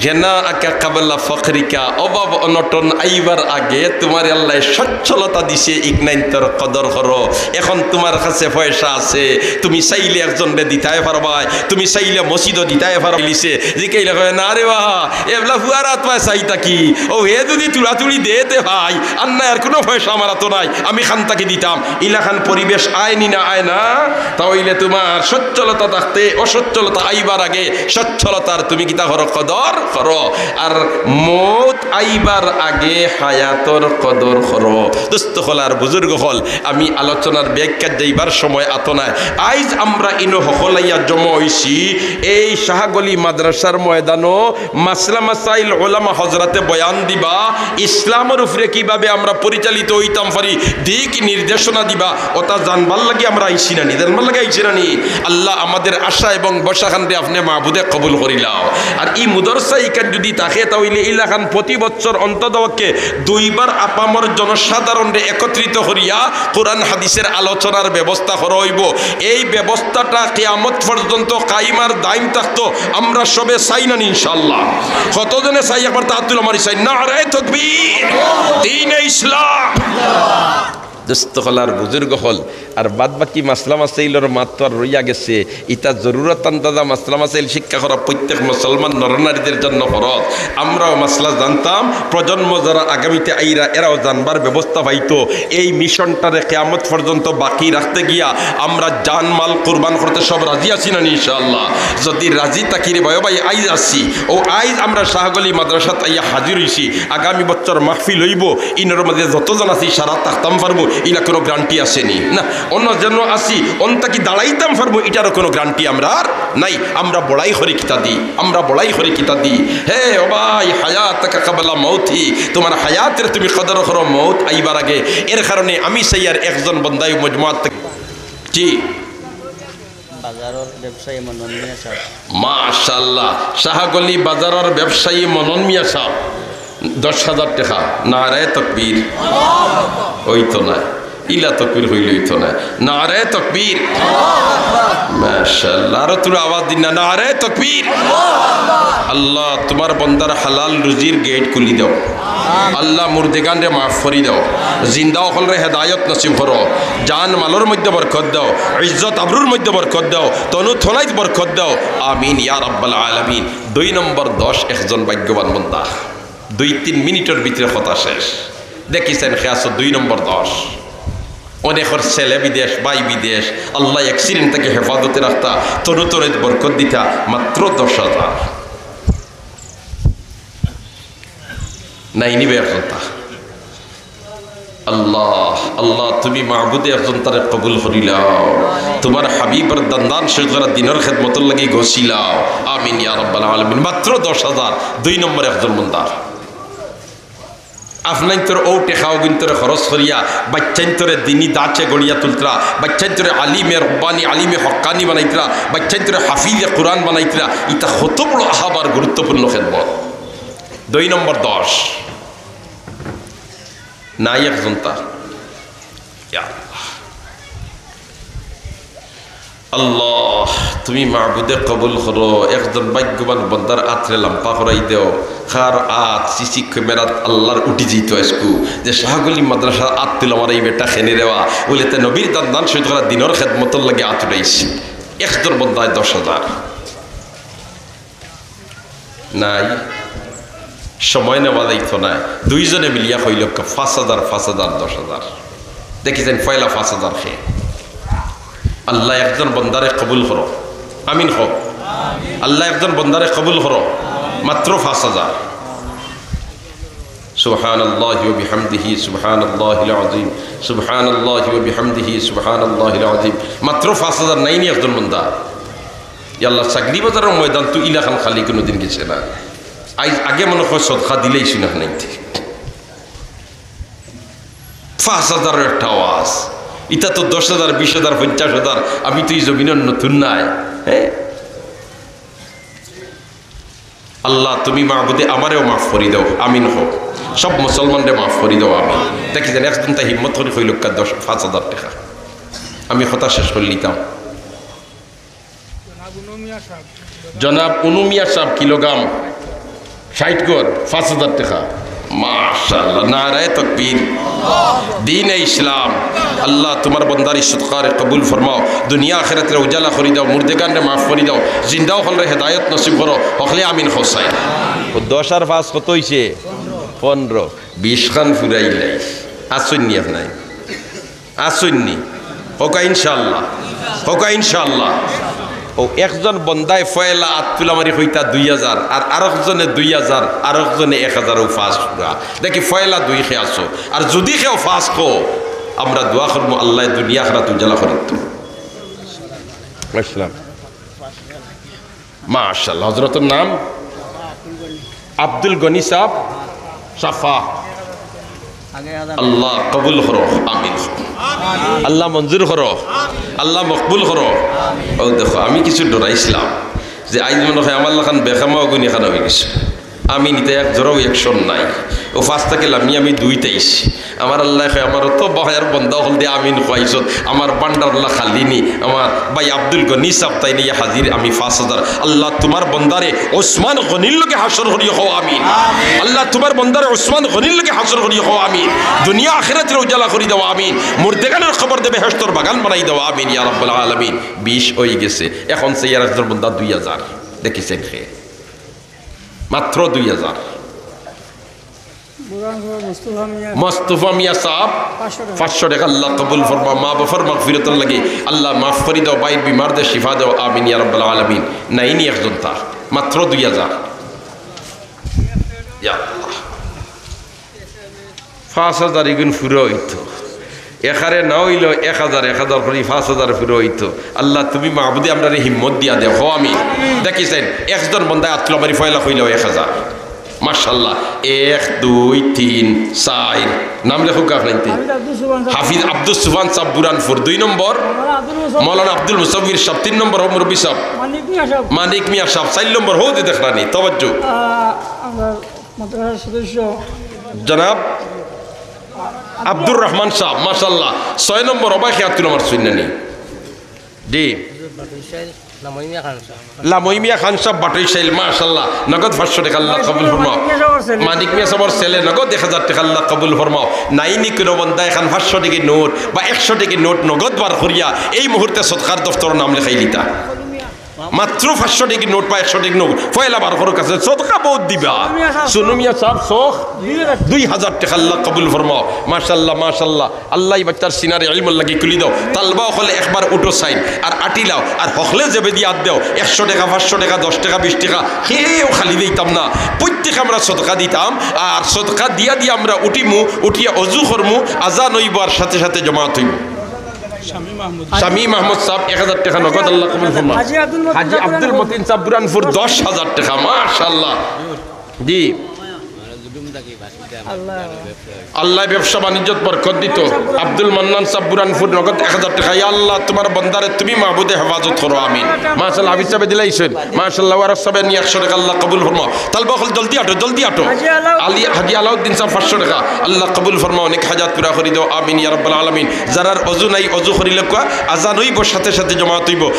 গিনাকা ক্বাবলা ফাকরিকা, অভাব অনটন আইবার আগে তুমারে আল্লায় সচ্ছলতা দিছে, ইখানইন্তর কদর করো। এখন তুমার কাছে পয়সা আছে, তুমি চাইলে একজনরে দিতায় পারবায়, তুমি চাইলে মসজিদো দিতায় পারবায়। জিকাইলে কয়, "না রে বা, এবলা ফুয়ার আত পায় চাই থাকি, অউ হে যুদি তুড়াতুড়ি দেয় তে ভাই, আর নায় আর কুনু পয়সা আমার আতো নাই, আমি খান থাকি দিতাম।" ইলাখান পরিবেশ আয় নি না আয় না? তা অইলে তুমার সচ্ছলতা থাকতে অসচ্ছলতা আইবার আগে সচ্ছলতার তুমি কিতা করো? কদর করো। আর মউত আইবার আগে হায়াতর কদর করো। দোস্ত অকল আর বুজুর্গ অকল, আমি আলোচনার ব্যাখ্যাত যাইবার সময় আতো নায়। আইজ আমরা ইনো হকল আইয়া জমা অইছি এই শাহগলি মাদ্রাসার ময়দানো। মাসলা মাসাইল উলামা হজরতে বয়ান দিবা, ইসলামর উপরে কিভাবে আমরা পরিচালিত অইতাম পারি, দিক নির্দেশনা দিবা, অতা জানবার লাগি আমরা আইছি না নি, জানবার লাগি আইছি না নি। আল্লাহ, আমাদের আশা এবং ভরসাখানরে আপনে মাবুদে কবুল করিলাও। আর ই মুদরসা ইখান যুদি থাকে, তা অইলে ইলাখান প্রতি বছর অন্তত পক্ষে দুইবার আপামর জনসাধারণরে একত্রিত করিয়া কোরআন হাদিসের আলোচনার ব্যবস্থা করা অইবো। এই ব্যবস্থাটা কিয়ামত পর্যন্ত কায়েম আর দায়েম থাকতো, আমরা সবে চাই না নি ইনশাআল্লাহ? কতজনে চাই? একবার আত তুলা মারি চাই। নারায়ে তাকবীর, দ্বীনে ইসলাম। দোস্ত অকল আর বুজুর্গ অকল, আর বাদ বাকি মাসলা মাসাইলর মাত তো আর রইয়া গেছে। ইতা জরুরত আন্দাজা মাসলা মাসাইল শিক্ষা করা প্রত্যেক মুসলমান নরনারীদের জন্য ফরজ। আমরাও মাসলা জানতাম, প্রজন্ম যারা আগামীতে আইরা, এরাও জানবার ব্যবস্থা পাইতো। এই মিশনটারে কিয়ামত পর্যন্ত বাকি রাখতে গিয়া আমরা জান মাল কুরবান করতে সব রাজি আছি না নি ইনশাআল্লাহ? যুদি রাজি থাকি রে ভাই, ও ভাই, আইজ আছি, অউ আইজ আমরা শাহগলি মাদ্রাসাত আইয়া হাজির অইছি, আগামী বছর মাহফিল অইবো, ইনর মাঝে যতজন আছি সারা থাকতাম পারমু, ইলা কুনু গ্যারান্টি আছে নি? না, অন্য জন আছি, অন থাকি দাঁড়াইতাম পারমু, ইটারও কুনু গ্যারান্টি আমরার নাই। আমরা বড়াই করি কিতা দি, আমরা বড়াই করি কিতা দি। হে ও ভাই, হায়াতাকা ক্বাবলা মাউতি, তুমার হায়াতরে তুমি কদর করো মউত আইবার আগে। এর কারণে আমি চাইয়ার একজন বন্দায় মজমাত থাকি, জি। বাজারর ব্যবসায়ী মনন মিয়া সাব। মাশাআল্লাহ, শাহগলি বাজারর ব্যবসায়ী মনন মিয়া সাব, দশ হাজার টেকা। নারায়ে তাকবীর। অইতো না, ইলা তাকবীর অইলে অইতো না। নারায়ে তাকবীর। মাশাআল্লাহ, আরো থুড়া আওয়াজ দিন না, নারায়ে তাকবীর। আল্লাহ, তুমার বন্দার হালাল রুজির গেট খুলি দেও। আল্লাহ, মুর্দেগানরে মাফ করি দেও, জিন্দা অকলরে হেদায়ত নসিব করো, জান মালর মধ্যে বরকত দেও, ইজ্জত আবরুর মধ্যে বরকত দেও, তনু তনাইত বরকত দেও। আমিন ইয়া রাব্বাল আলামিন। দুই নম্বর দশ, একজন ভাগ্যবান বন্দা। দুই তিন মিনিটর ভিতরে কথা শেষ। দেখিছেন, কে আছো দুই নম্বর দশ। অনেকর ছেলে বিদেশ, ভাই বিদেশ, আল্লাহ accident থাকি হেফাজতে রাখতা, তনু তনাইত বরকত দিতা, মাত্র দশ হাজার। নাই নিবে একজনতা। আল্লাহ, আল্লাহ, তুমি মাবুদে একজনতারে কবুল করিলাও, তুমার হাবিবর দান্দান শহীদ করা দিনর খেদমতর লাগি গছিলাও। আমিন ইয়া রাব্বাল আলামিন। মাত্র দশ হাজার, দুই নম্বর একজন বন্দার। আপনাইন্তর অউ টেকা অগুইন্তরে খরচ করিয়া বাইচ্চাইন্তরে দিনি দাচে গড়িয়া তুলতরা, বাইচ্চাইন্তরে আলিমে রব্বানি, আলিমে হক্কানি বানাইতরা, বাইচ্চাইন্তরে হাফিজে কোরআন বানাইতরা। ইতা কত বড় আহাবার গুরুত্বপূর্ণ খেদমত। দুই নম্বর দশ। নাই একজনতা। ইয়া আল্লাহ। আল্লাহ, তুমি মাবুদে কবুল করো, একজন ভাগ্যবান বন্দার আতরে লাম্বা করাই দেও। কার আত সিসি ক্যামেরাত আল্লাহর উঠি যাইতো আইজকু, যে শাহগলি মাদ্রাসার আত তুলা মারা ই বেটা খেনে রেবা, অইলে তে নবীর দান্দান শহীদ করা দিনর খেদমতর লাগি আত উঠাইছে। একজন বন্দায় দশ হাজার। নাই। সময় নেওয়া যাইতো না। দুইজনে মিলিয়া কইল, "পাঁচ হাজার, পাঁচ হাজার, দশ হাজার।" দেখি যাইন, পয়লা পাঁচ হাজার কে। আল্লাহ একজন বন্দারে কবুল করো, আমিন কও। আল্লাহ একজন বন্দারে কবুল করো, মাত্র পাঁচ হাজার। সুবহানাল্লাহি ওয়া বিহামদিহি, সুবহানাল্লাহিল আযীম, সুবহানাল্লাহি ওয়া বিহামদিহি, সুবহানাল্লাহিল আযীম। মাত্র পাঁচ হাজার নাইনি একজন বন্দা। ইয়া আল্লাহ, চাকরি বাজারর ময়দান তো ইলাখান খালি কোনোদিন গেছে না। আইজ আগে মনে হয় সদকা দিলেই শুনা নাইতে। পাঁচ হাজারর একটা আওয়াজ, ইটা তো দশ হাজার, বিশ হাজার, পঞ্চাশ হাজার। আমি তো ই জমিনর নতুন নায়, হ্যাঁ? আল্লাহ, তুমি মাবুদে আমারেও মাফ করি দাও, আমিন কও। সব মুসলমানরে মাফ করি দাও, আমিন। দেখি যাইন, একজন তাই হিম্মত করি কইলউক্কা দশ, পাঁচ হাজার টেকা। আমি কথা শেষ করি নিতাম। জনাব উনু মিয়া সাব, কিলোগ্রাম, ষাইট ঘর, পাঁচ হাজার টেকা। মাশাআল্লাহ, নারায়ে তাকবীর। দ্বীনে ইসলাম, আল্লাহ তুমার বন্দার ই সদকারে কবুল ফরমাও, দুনিয়া আখিরাতরে উজালা করি দাও, মুর্দেগানরে মাফ করি দাও, জিন্দা অকলরে হেদায়েত নসিব করো, হকলে আমিন কও চাই। ও দশ আর পাঁচ কত অইছে? পনরো। বিশ খান ফুরাইলাইছ। আছইন নি আপনাইন? আছইন নি? কউক্কা ইনশাআল্লাহ, কউক্কা ইনশাআল্লাহ। ও একজন বন্দায় পয়লা আত তুলা মারি কইতা দুই হাজার, আর আরকজনে দুই হাজার, আরকজনে এক হাজার, ও পাঁচ পুরা। দেখি পয়লা দুই কে আছো, আর যুদি কেউ পাঁচ কও, আমরা দোয়া করমু আল্লায় দুনিয়া আখিরাত উজালা করি দিতো। আসসালাম। মাশাআল্লাহ, হজরতর নাম আব্দুল গনি সাব সাফা। আল্লাহ কবুল করো, আমিন। আল্লাহ মঞ্জুর করো, আল্লাহ মকবুল করো। ও দেখো, আমি কিছু ডরাইছলাম যে আইজ মনে হয় আমার লাখান বেকামা অগুইন এখান অইগেছে। আমিন ইতা এক জোড়াও একশন নাই। ও পাঁচ থাকি লামি আমি দুইত আইছি। আমার আল্লায় কয়, আমার অত বায়ার বন্দা অকলদি আমিন কওয়াইছত, আমার ভান্ডার আল্লাহ খালি নি। আমার ভাই আব্দুল গনি সাব তাইন আইয়া হাজির, আমি পাঁচ হাজার। আল্লাহ তুমার বন্দারে ওসমান গনির লগে হাশর করিও, কও আমিন। আল্লাহ তুমার বন্দারে ওসমান গনির লগে হাশর করিও, কও আমিন। দুনিয়া আখিরাতরে উজালা করি দাও, আমিন। মুর্দেগানর কবররে বেহেশতর বাগান বানাই দাও, আমিন ইয়া রাব্বাল আলামিন। বিশ অইগেছে, এখন চাইয়ার একজন বন্দা দুই হাজার। দেখি চাইন কে। মাত্র দুই হাজার। বুরহানপুর মোস্তফা মিয়া। মোস্তফা মিয়া সাব, পাঁচশো টেকা। পাঁচশো টেকা, আল্লাহ কবুল ফরমাও, মা বাফর মাগফিরাতর লাগি আল্লাহ মাফ করি দাও, ভাইর বিমাররে শিফা দাও, আমিন ইয়া রাব্বাল আলামিন। নাইনি একজন তা, মাত্র দুই হাজার। ইয়া আল্লাহ। পাঁচ হাজার ইগুন ফুরা অইতো। এখানে না অইলেও এক হাজার, এক হাজার করি পাঁচ হাজার ফুরা অইতো। আল্লাহ, তুমি মাবুদে আমরারে হিম্মত দিয়া দেও, কও আমিন। দেখি চাইন, একজন বন্দায় আত তুলা মারি পয়লা কইলাও এক হাজার। মাশাআল্লাহ, এক, দুই, তিন, চাইর। নাম লেখউক্কা আপনাইনতে। হাফিজ আব্দুস সুবহান সাব। হাফিজ আব্দুস সুবহান সাব বুরহানপুর, দুই নম্বর। মাওলানা আব্দুল মুসাব্বির। মাওলানা আব্দুল মুসাব্বির সাব, তিন নম্বর, হউক মুরব্বি সাব। মানিক মিয়া সাব। মানিক মিয়া সাব, চাইর নম্বর, হউক দেখরানি, তওয়াজ্জু। আহ, আমরা মাদ্রাসার সদস্য। জনাব আব্দুর রহমান সাব, মাশাআল্লাহ, ছয় নম্বর, অবায় কে আত তুলা মারছইন না নি? জি। লামই মিয়া খান সাব। লামই মিয়া খান সাব বাটুইশাইল, মাশাআল্লাহ, নগদ পাঁচশো টেকা, আল্লাহ কবুল ফরমাও। মানিক মিয়া সাবর ছেলে। মানিক মিয়া সাবর ছেলে, নগদ এক হাজার টেকা, আল্লাহ কবুল ফরমাও। নাইনি কুনু বন্দা এখান পাঁচশো টেকা নোট বা একশো টেকা নোট নগদ বার করিয়া এই মুহূর্তে সদকার দফতরো নাম লেখাইলিতা। মাত্র পাঁচশো টেকা নোট বা একশো টেকা নোট, পয়লা বার করো কাছে, সদকা বউত দিবা। সুনু মিয়া সাব, সখ দুই হাজার টেকা, আল্লাহ কবুল ফরমাও। মাশাআল্লাহ, মাশাআল্লাহ। আল্লাহ ই বাচ্চার সিনারে ইলমর লাগি খুলি দাও। তালবা অকলে একবার উঠো চাইন, আর আটিলাও, আর হকলে যেবেদি আত দেও, একশো টেকা, পাঁচশো টেকা, দশ টেকা, বিশ টেকা, কেউ খালি দিতাম না। প্রত্যেকে আমরা সদকা দিতাম, আর সদকা দিয়া দিয়া আমরা উঠিমু, উঠিয়া অজু করমু, আজান অইবো আর সাথে সাথে জমাত অইবো। শামীম আহমদ। শামীম আহমদ সাব, এক হাজার টেকা নগদ, আল্লাহ কবুল ফরমা। হাজী আব্দুল মতিন হাজী সাব আব্দুল মতিন সাব বুরহানপুর, দশ হাজার টেকা, মাশাআল্লাহ। জি। আল্লাহ। আল্লাহ ব্যবসা বাণিজ্যত বরকত দিতো। আব্দুল মান্নান সাব বুরহানপুর নগদ এক হাজার টেকা। ইয়া আল্লাহ, তুমার বন্দারে তুমি মাবুদে হেফাজত করো, আমিন। মাশাআল্লাহ, হাফিজ সাবে দিলাইছইন। মাশাআল্লাহ, ওয়ারস সাবে নিয়া একশো টেকা, আল্লাহ কবুল ফরমাও। তালবা অকল জলদি আটো, জলদি আটো। হাজী আলাউদ্দিন। আলী, হাজী আলাউদ্দিন সাব পাঁচশো টেকা, আল্লাহ কবুল ফরমাও, অনেক হাজাত পুরা করি দেও, আমিন ইয়া রাব্বাল আলামিন। যারার অজু নাই, অজু করিলাউক্কা, আজান অইবো, সাথে সাথে জমাত অইবো।